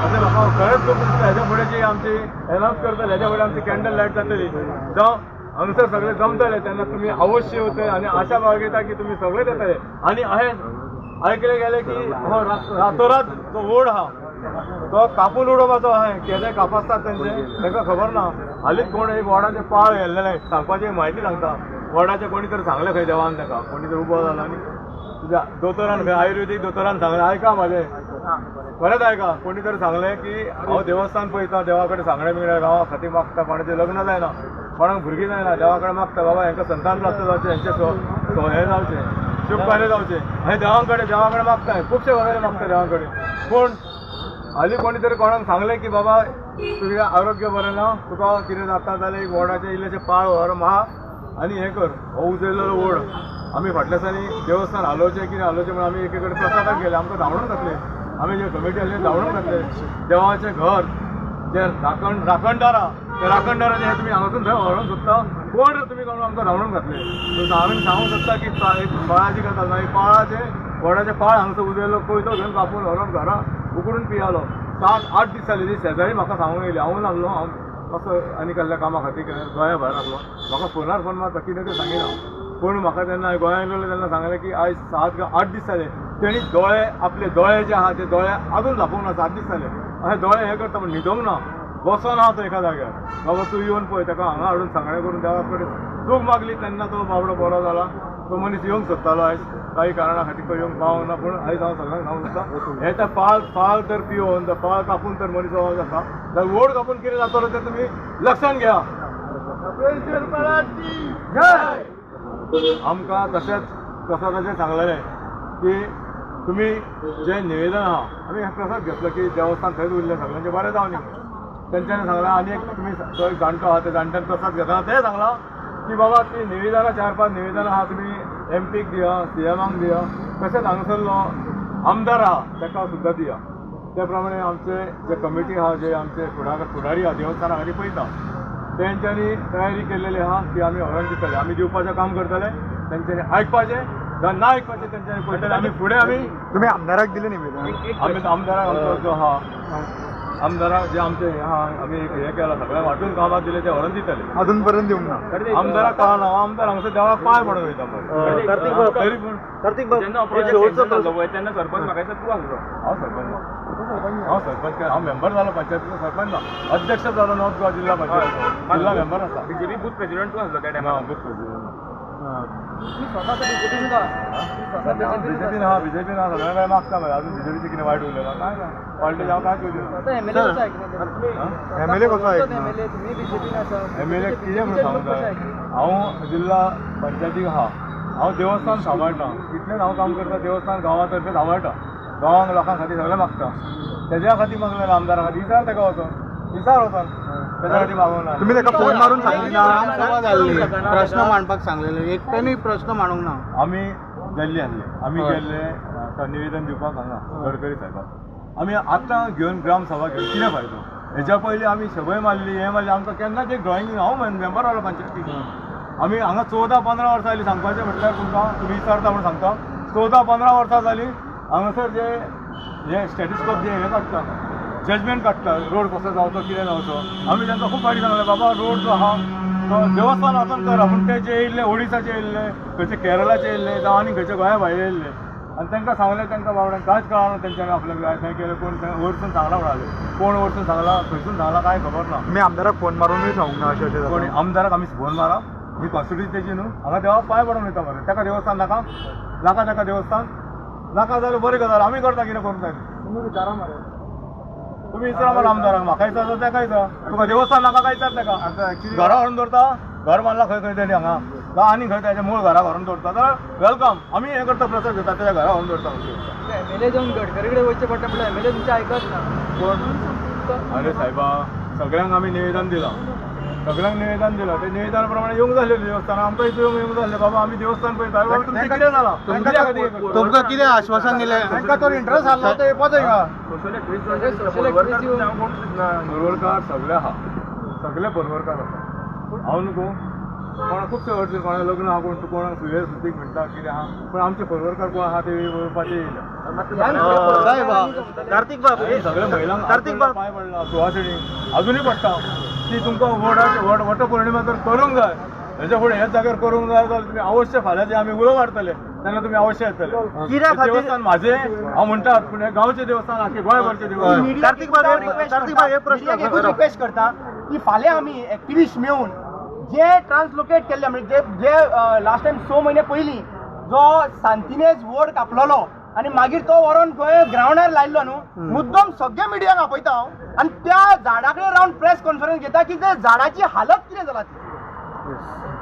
अशें म्हाका खरेंच खूब दिसता. हेच्या फुडें जी आमची एनावन्स करतले हेच्या फुडें आमची कॅन्डल लायट जातली, जावं हांगासर सगळे जमतले तेन्ना तुमी अवश्य येवचे आनी आशा बाळगिता की तुमी सगळे येतले. आनी अशें आयकलें गेलें की हो रातोरात जो वड आहा तो कापून उडोवपाचो आहा, केदें कापासतात तेंचे तांकां खबर ना. हालींच कोण एक वडाचें पाळ गेल्लें सांगपाची म्हायती सांगता, वडाचें कोणी तरी सांगलें खंय देवान ताका कोणी तरी उबो जाला आनी तुज्या दोतोरान खंय आयुर्वेदीक दोतोरान सांगलें, आयका म्हाजें परत आयका, कोणी तरी सांगलें की हांव देवस्थान पळयता, देवा कडेन सांगणें बिंगणें गांवा खातीर मागता, कोणाचें लग्न जायना, कोणाक भुरगीं जायना, देवा कडेन मागता बाबा हेंकां संतान प्राप्त जावचें, हेंचें हें जावचें, शुभ कार्य जावचें, हें देवा कडेन मागता, खुबशे गजाली मागता देवा कडेन. पूण हालीं कोणी तरी कोणाक सांगलें की बाबा तुजें आरोग्य बरें ना, तुका कितें जाता जाल्यार एक वडाचें इल्लेशें पाळ व्हर म्हा आनी हें कर, हो उजयल्लो वड आमी फाटल्या दिसांनी देवस्थान हालोवचें कितें हालोवचें म्हणून आमी एके कडेन प्रसादाक गेले, आमकां धांवडून घातले, आमी जे कमिटी आसली धांवडून घातले. देवाचें घर जे राखणदार आहा त्या राखणदाराचें हें तुमी हांगासून थंय व्हरोंक सोदता, कोण तुमी कोण आमकां धांवडून घातले. हांवें सांगूंक सोदता की एक पाळाची गजाल ना, एक पाळाचें वडाचें पाळ हांगासर उजयल्लो कोयतो घेवन कापून व्हरोन घरा उकडून पियालो. 7-8 दीस जाले शेजारी म्हाका सांगूंक येयली, हांव नासलो, हांव असो आनी कसल्या कामा खातीर गोंया भायर आसलो, म्हाका फोनार फोन मारता कितें तें सांगिना. पूण म्हाका तेन्ना गोंयांत येयलो तेन्ना सांगलें की आयज 7-8 दीस जाले तेणी दोळे आपले दोळे जे आहा ते दोळे आजून धापूंक ना, 7 दीस जाले अशें दोळे हें करता म्हण न्हिदोंक ना, बसोन आहा तो एका जाग्यार, बाबा तूं येवन पळय. ताका हांगा हाडून सांगणें करून देवा कडेन चूक मागली तेन्ना तो बाबडो बरो जाला. तो मनीस येवंक सोदतालो आयज काही कारणा खातीर तो येवंक पावंक ना, पूण आयज हांव सगळ्यांक सांगूंक सोदता हें तें पाळ तर पिवन पाळ कापून तर मनीस जाता जाल्यार वड कापून कितें जातलो तें तुमी लक्षांत घेया. आमकां तशेंच प्रसादाचें सांगलेलें की तुमी जें निवेदन आहा, आमी प्रसाद घेतलो की देवस्थान थंयच उरलें सगळ्यांचें बरें जावं न्ही तेंच्यांनी सांगलां. आनी एक तुमी जो एक जाणटो आहा त्या जाणट्यान प्रसाद घेतना तें सांगलां की बाबा ती निवेदनां 4-5 निवेदनां आहा तुमी एमपीक दिया, सीएमाक दिया, तशेंच हांगासरलो आमदार आहा ताका सुद्दां दिया. त्या प्रमाणे आमचे जे कमिटी आहा, जे आमचे फुडारी आहा देवस्थाना खातीर पळयता तेंच्यांनी तयारी केल्लेली आहा की आमी व्हरोन दितले, आमी दिवपाचें काम करतले, तेंच्यांनी आयकपाचें ना आयकपाचें तेंच्यांनी पळयतले. आमी फुडें आमी तुमी आमदाराक दिलें निवेदन? आमी आमदाराक आमचो जो आहा आमदाराक जे आमचे हे आहा आमी हें केलां सगळ्यांक वांटून कामां दिलें तें व्हरोन दितले. अजून पर्यंत दिवंक ना आमदाराक कळना, आमदार हांगासर देवाक पांय पडून वयता तरी पूण तेन्ना सरपंच म्हाका दिसता तूं आसलो. हांव सरपंच ना, हांव सरपंच हांव मेंबर जालो पंचायतीचो, सरपंच ना, अध्यक्ष जालो नॉर्थ गोवा जिल्हा पंचायत जिल्हा मेंबर आसा. बीजेपी बूथ प्रेसिडेंट तूं आसलो त्या टायमार? बूथ प्रेसिडेंट बीजेपी ना, बीजेपी ना, सगळ्या कडेन मागता मरे, अजून बीजेपीचें कितें वायट उलयलां काय ना, पार्टी हांव काय करूं? एमएलए कसो आयकना? एमएलए कितें म्हणून सांगूं जाय, हांव जिल्हा पंचायतीक आहा, हांव देवस्थान सांबाळटा, इतलेंच हांव काम करता, देवस्थान गांवा तर्फे सांबाळटा, गांवांक लोकां खातीर सगळें मागता, तेज्या खातीर मागलें आमदारा खातीर, विचार ताका वचोन, विचार वचोन तेज्या खातीर मागूंक ना. तुमी ताका फोन मारून सांगली ना? प्रश्न मांडपाक सांगलेले, एकट्यानूय प्रश्न मांडूंक ना. आमी गेल्ले आसले, आमी गेल्ले निवेदन दिवपाक हांगा गडकरी साहेबाक, आमी आतां घेवन ग्रामसभा घेवन कितें फायदो? हेज्या पयलीं आमी सभय मारली, हें मारली, आमकां केन्नाच एक ड्रॉइंग, हांव मेंबर जालो पंचायतीक, आमी हांगा 14-15 वर्सां जालीं सांगपाचें म्हटल्यार तुमकां तुमी विचारता म्हूण सांगता, 14-15 वर्सां जालीं हांगासर जे हे स्टेटिस्कोप जे हे काडटा, जजमेंट काडटा, रोड कसो जावचो कितें जावचो. आमी तांकां खूब फावटी सांगलें, बाबा रोड जो आहा तो देवस्थान वचून करा, पूण ते जे येयल्ले ओडिसाचे येयल्ले, खंयचे केरळाचे येयल्ले, जावं आनी खंयचे गोंया भायर येयल्ले, आनी तांकां सांगलें, तांकां बाबड्यांक कांयच कळना. तेंच्यांनी आपल्याक जाय थंय केलें. कोण वयरसून सांगलां म्हणाले, कोण वयरसून सांगलां, खंयसून सांगलां कांय खबर ना. तुमी आमदाराक फोन मारुनूय सांगूंक ना अशें अशें? कोणी आमदाराक आमी फोन मारा, ही कॉन्स्टिट्युन्सी तेजी न्हू. हांगा देवाक पांय पडून वयता मरे, ताका देवस्थान नाका नाका, ताका देवस्थान नाका जाल्यार बरी गजाल, आमी करता कितें करूंक जाय. तुमी विचारा मरे. तुमी विचारा मरे आमदाराक, म्हाका विचारता ताका विचारा, तुका देवस्थान नाका काय विचार ताका. घरा व्हरून दवरता, घर बांदला खंय खंय तेणी हांगा, जावं आनी खंय ताच्या मूळ घरा व्हरून दवरता जाल्यार welcome, आमी हें करता, प्रसाद घेता, ताच्या घरा व्हरून दवरता. एमएलए जावन गडकरी कडेन वयचें पडटा म्हणल्यार एमएलए तुमचें आयकत ना. कोण? अरे सायबा, सगळ्यांक आमी निवेदन दिलां, सगळ्यांक निवेदन दिलां, ते निवेदना प्रमाणे येवंक जाय आसलें देवस्थान, आमकां इतून येवंक जाय आसलें. बाबा आमी देवस्थान पळयता, बाबा तुमचें कितें जालां, कित्या खातीर हें करता? तुमकां कितें आश्वासन दिलें? तांकां तर इंट्रस्ट आहलो ते येवपाचो हिंगा. पर्वरकार सगळे आहा, सगळे पर्वरकार आसा. हांव न्हू कोणा खुबशे अर्ज, कोणा लग्न आहा, कोण कोणाक सुयेर सुतीक म्हणटा कितें आहा, पूण आमचे पर्वरकार कोण आहा ते येवपाचे येयले. साहेब, कार्तीक बाब, सगळे महिलांक कार्तीक बाब पांय पडला, सुवासिणी अजुनूय पडटा की तुमकां वड वटपौर्णिमा तर करूंक जाय, हेच्या फुडें ह्याच जाग्यार करूंक जाय जाल्यार तुमी अवश्य फाल्यां जे आमी उलो मारतले तेन्ना तुमी अवश्य येतले. कित्या खातीर? देवस्थान माझें हांव म्हणटात, पूण हें गांवचें देवस्थान, आख्खे गोंयभरचें देवस्थान. कार्तीक बाब, कार्तीक बाब, हे प्रश्न एकूच रिक्वेस्ट करता की फाल्यां आमी एक्टिविस्ट मेळून जे ट्रान्सलोकेट केल्ले, म्हणजे जे लास्ट टायम 6 म्हयने पयलीं जो सांतिनेज वड कापलेलो आनी मागीर तो व्हरोन खंय ग्रावंडार लायल्लो न्हू, मुद्दम सगळे मिडियाक आपयता हांव आनी त्या झाडा कडेन रावन प्रेस कॉन्फरन्स घेता की ते झाडाची हालत कितें जाला ती.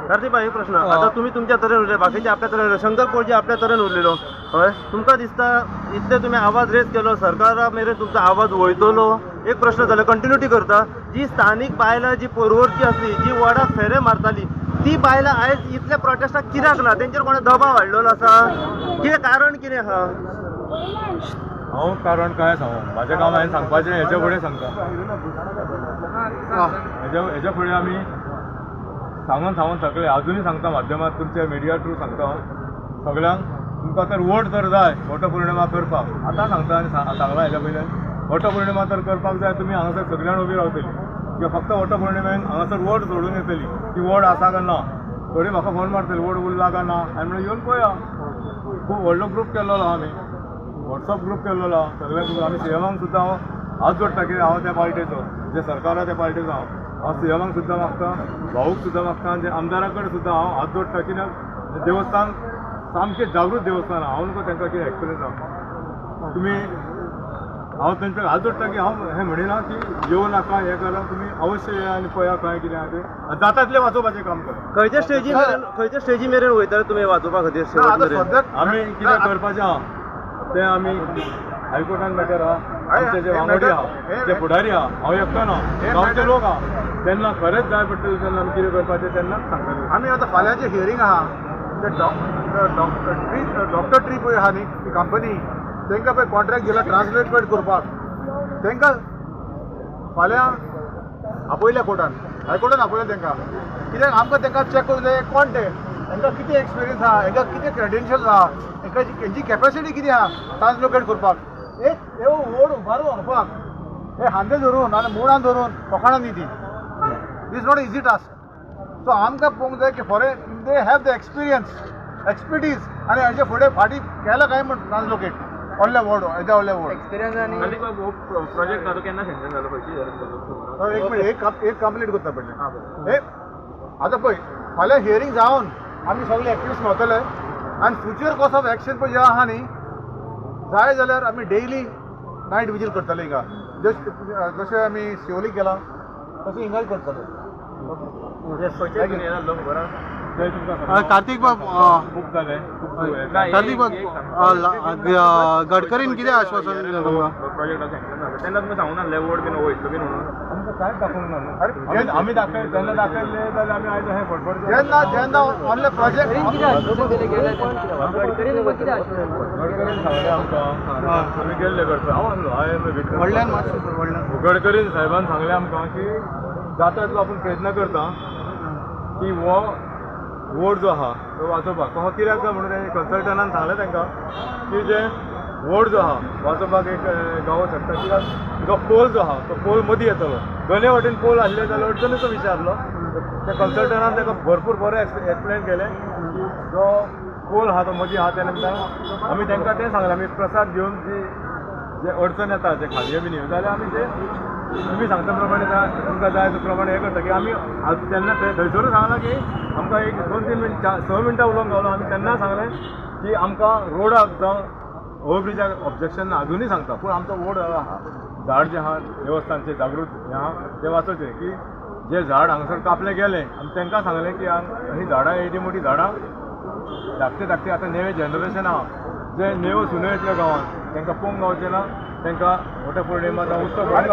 कार्तीक भाई, एक प्रश्न. आता तुम्ही तुमच्या तरेन उरले, बाकीचे आपल्या तरेन उरले, शंकर पोळजी आपल्या तरेन उरलेलो, हय तुमकां दिसता इतले तुमी आवाज रेज केलो, सरकारा मेरेन तुमचो आवाज वयतलो? एक प्रश्न जालो, कंटिन्युटी करता. जी स्थानीक बायलां जी पोरवरची आसली, जी वडाक फेरे मारताली, ती बायलां आयज इतल्या प्रोटेस्टाक कित्याक ना? तेंचेर कोणें दबाव हाडलेलो आसा? कितें कारण कितें आहा? हांव कारण काय सांगू, म्हाजें काम हांवें सांगपाचें, हेच्या फुडें सांगता. हेच्या फुडें आमी सांगून सांगून थकले, अजुनूय सांगता माध्यमात तुमच्या मिडिया थ्रू सांगता हांव सगळ्यांक, तुमकां तर वोट तर जाय वटपौर्णिमा करपाक, आतां सांगता आनी सांगलां हेच्या पयल्यान, वटपौर्णिमा तर करपाक जाय, तुमी हांगासर सगळ्यां उबी रावतली किंवा फक्त वटपौर्णिमेक हांगासर वोट सोडून येतली की वोट आसा काय ना. थोडी म्हाका फोन मारतली वोट उरला काय ना, हांवें म्हणलें येवन पळया. खूब व्हडलो ग्रूप केल्लो आहा आमी, वॉट्सअप ग्रूप केल्लो आहा सगळ्यांक. आमी सीएमाक सुद्दां हांव हात जोडटा की हांव त्या पार्टेचो, जे सरकार आहा त्या पार्टेचो हांव, हांव सीएमाक सुद्दां मागता, भाऊक सुद्दां मागता, आनी आमदारा कडेन सुद्दां हांव हात जोडटा कित्याक देवस्थान सामकें जागृत देवस्थान आहा. हांव न्हू तांकां कितें एक्सपिरियन्स आहा, तुमी हांव तेंच्या हात जोडटा की हांव हें म्हणिना की येवं नाका, हें करा, तुमी अवश्य येया आनी पळया काय कितें आहा तें, जाता तितलें वाचोवपाचें काम करा. खंयच्या स्टेजी मेरेन, खंयच्या स्टेजी मेरेन वयतले तुमी वाचोवपा खातीर शेवट मेरेन? आमी कितें करपाचें आहा तें आमी हायकोर्टान मॅटर आहा, आमचे जे वांगडी आहा, जे फुडारी आहा, हांव एकटो ना, गांवचे लोक आहा, तेन्ना खरेंच जाय पडटलें तेन्ना आमी कितें करपाचें तेन्ना सांगतले. आमी आतां फाल्यांचें हियरींग आहा, ते डॉक्टर ट्री पळय आहा न्ही ती कंपनी, तांकां पळय कॉन्ट्रॅक्ट दिला ट्रान्सलेट करपाक, तांकां फाल्यां आपयल्या कोर्टान, हायकोर्टान आपयल्या तांकां, कित्याक आमकां तांकां चॅक करूंक जाय कोण ते, तांकां कितें एक्सपिरियन्स आहा, हांकां कितें क्रेडेन्शियल्स आहा, हांकां हेंची कॅपेसिटी कितें आहा ट्रान्सलोकेट करपाक. एक व्हड उबारून व्हरपाक हे हांदे धरून आनी मुळां धरून फकाणां न्ही ती, this not easy task. So आमकां पळोवंक जाय की for they have the experience, expertise, आनी हाजे फुडें फाटीं केलां काय म्हण ट्रान्सलोकेट व्हडले व्हड येद्या व्हडले व्हड एक्सपिरियन्स आनी प्रोजेक्ट जालो केन्ना सँक्शन जालो, खंयची एक मिनट, एक कंप्लीट करता पडलें. हे आतां पळय फाल्यां हियरींग जावन आमी सगळे एक्टिविस्ट मेवतले आनी फ्युचर कोर्स ऑफ एक्शन पळय जें आहा न्ही, जाय जाल्यार आमी डेली नायट विजील करतले हिंगा, जशें आमी शिवोली केलां तशें हिंगाय करतले. कार्तीक बाब, खूब जालें. कार्तीक बाब, गडकरीन कितें आश्वासन दिलें तुमकां? प्रोजेक्ट सँक्शन जालो तेन्ना तुमी सांगूं नासलें वोट बीन वयतलो बीन म्हणून? आमकां कांयच दाखोवंक ना न्हू, आमी दाखय तेन्ना दाखयल्लें जाल्यार आमी आयज हें फटफट. जेन्ना जेन्ना ऑनले प्रोजेक्ट गडकरीन सांगलें आमकां, आमी गेल्ले गडकरी, हांव आसलो, व्हडल्यान मातशें व्हडल्यान. गडकरीन साहेबान सांगलें आमकां की जाता तितलो आपूण प्रयत्न करता की हो वोट जो आहा तो वाचोवपाक. हो कित्याक काय म्हणून कन्सल्टंटान सांगलें तांकां की जे वड जो आहा वाचोवपाक एक गावोंक शकता कित्याक जो पोल जो आहा तो पोल मदीं येतलो. दोनूय वाटेन पोल आसले जाल्यार अडचणीचो विशय आसलो. त्या कन्सल्टंटान ताका भरपूर बरें एक्सप्लेन केलें की जो पोल आहा तो मदीं आहा. त्या निमतान आमी तांकां तें सांगलें, आमी प्रसाद घेवन जी जे अडचण येता जे खाजये बीन येवन जाल्यार आमी ते तुमी सांगता प्रमाणे तुमकां जाय ते प्रमाणे हें करता की आमी तेन्ना थंयसरूच सांगलां की आमकां एक 2-3 मिनटां 6 मिनटां उलोवंक गावलो. आमी तेन्ना सांगलें की आमकां रोडाक जावं ओवरब्रिजाक ऑब्जेक्शन ना, अजुनूय सांगता, पूण आमचो वड आहा झाड जें आहा देवस्थानचें जागृत हें आहा तें वाचोवचें की जे झाड हांगासर कापलें गेलें. आमी तांकां सांगलें की ही झाडां येदी मोठी झाडां धाकटे धाकटे आतां नवें जनरेशन आहा जे नेवो सुनो येतले गांवांत तांकां पळोवंक गावचें ना, तांकां मोठ्या पौर्णिमा जावं उत्सव गावचें.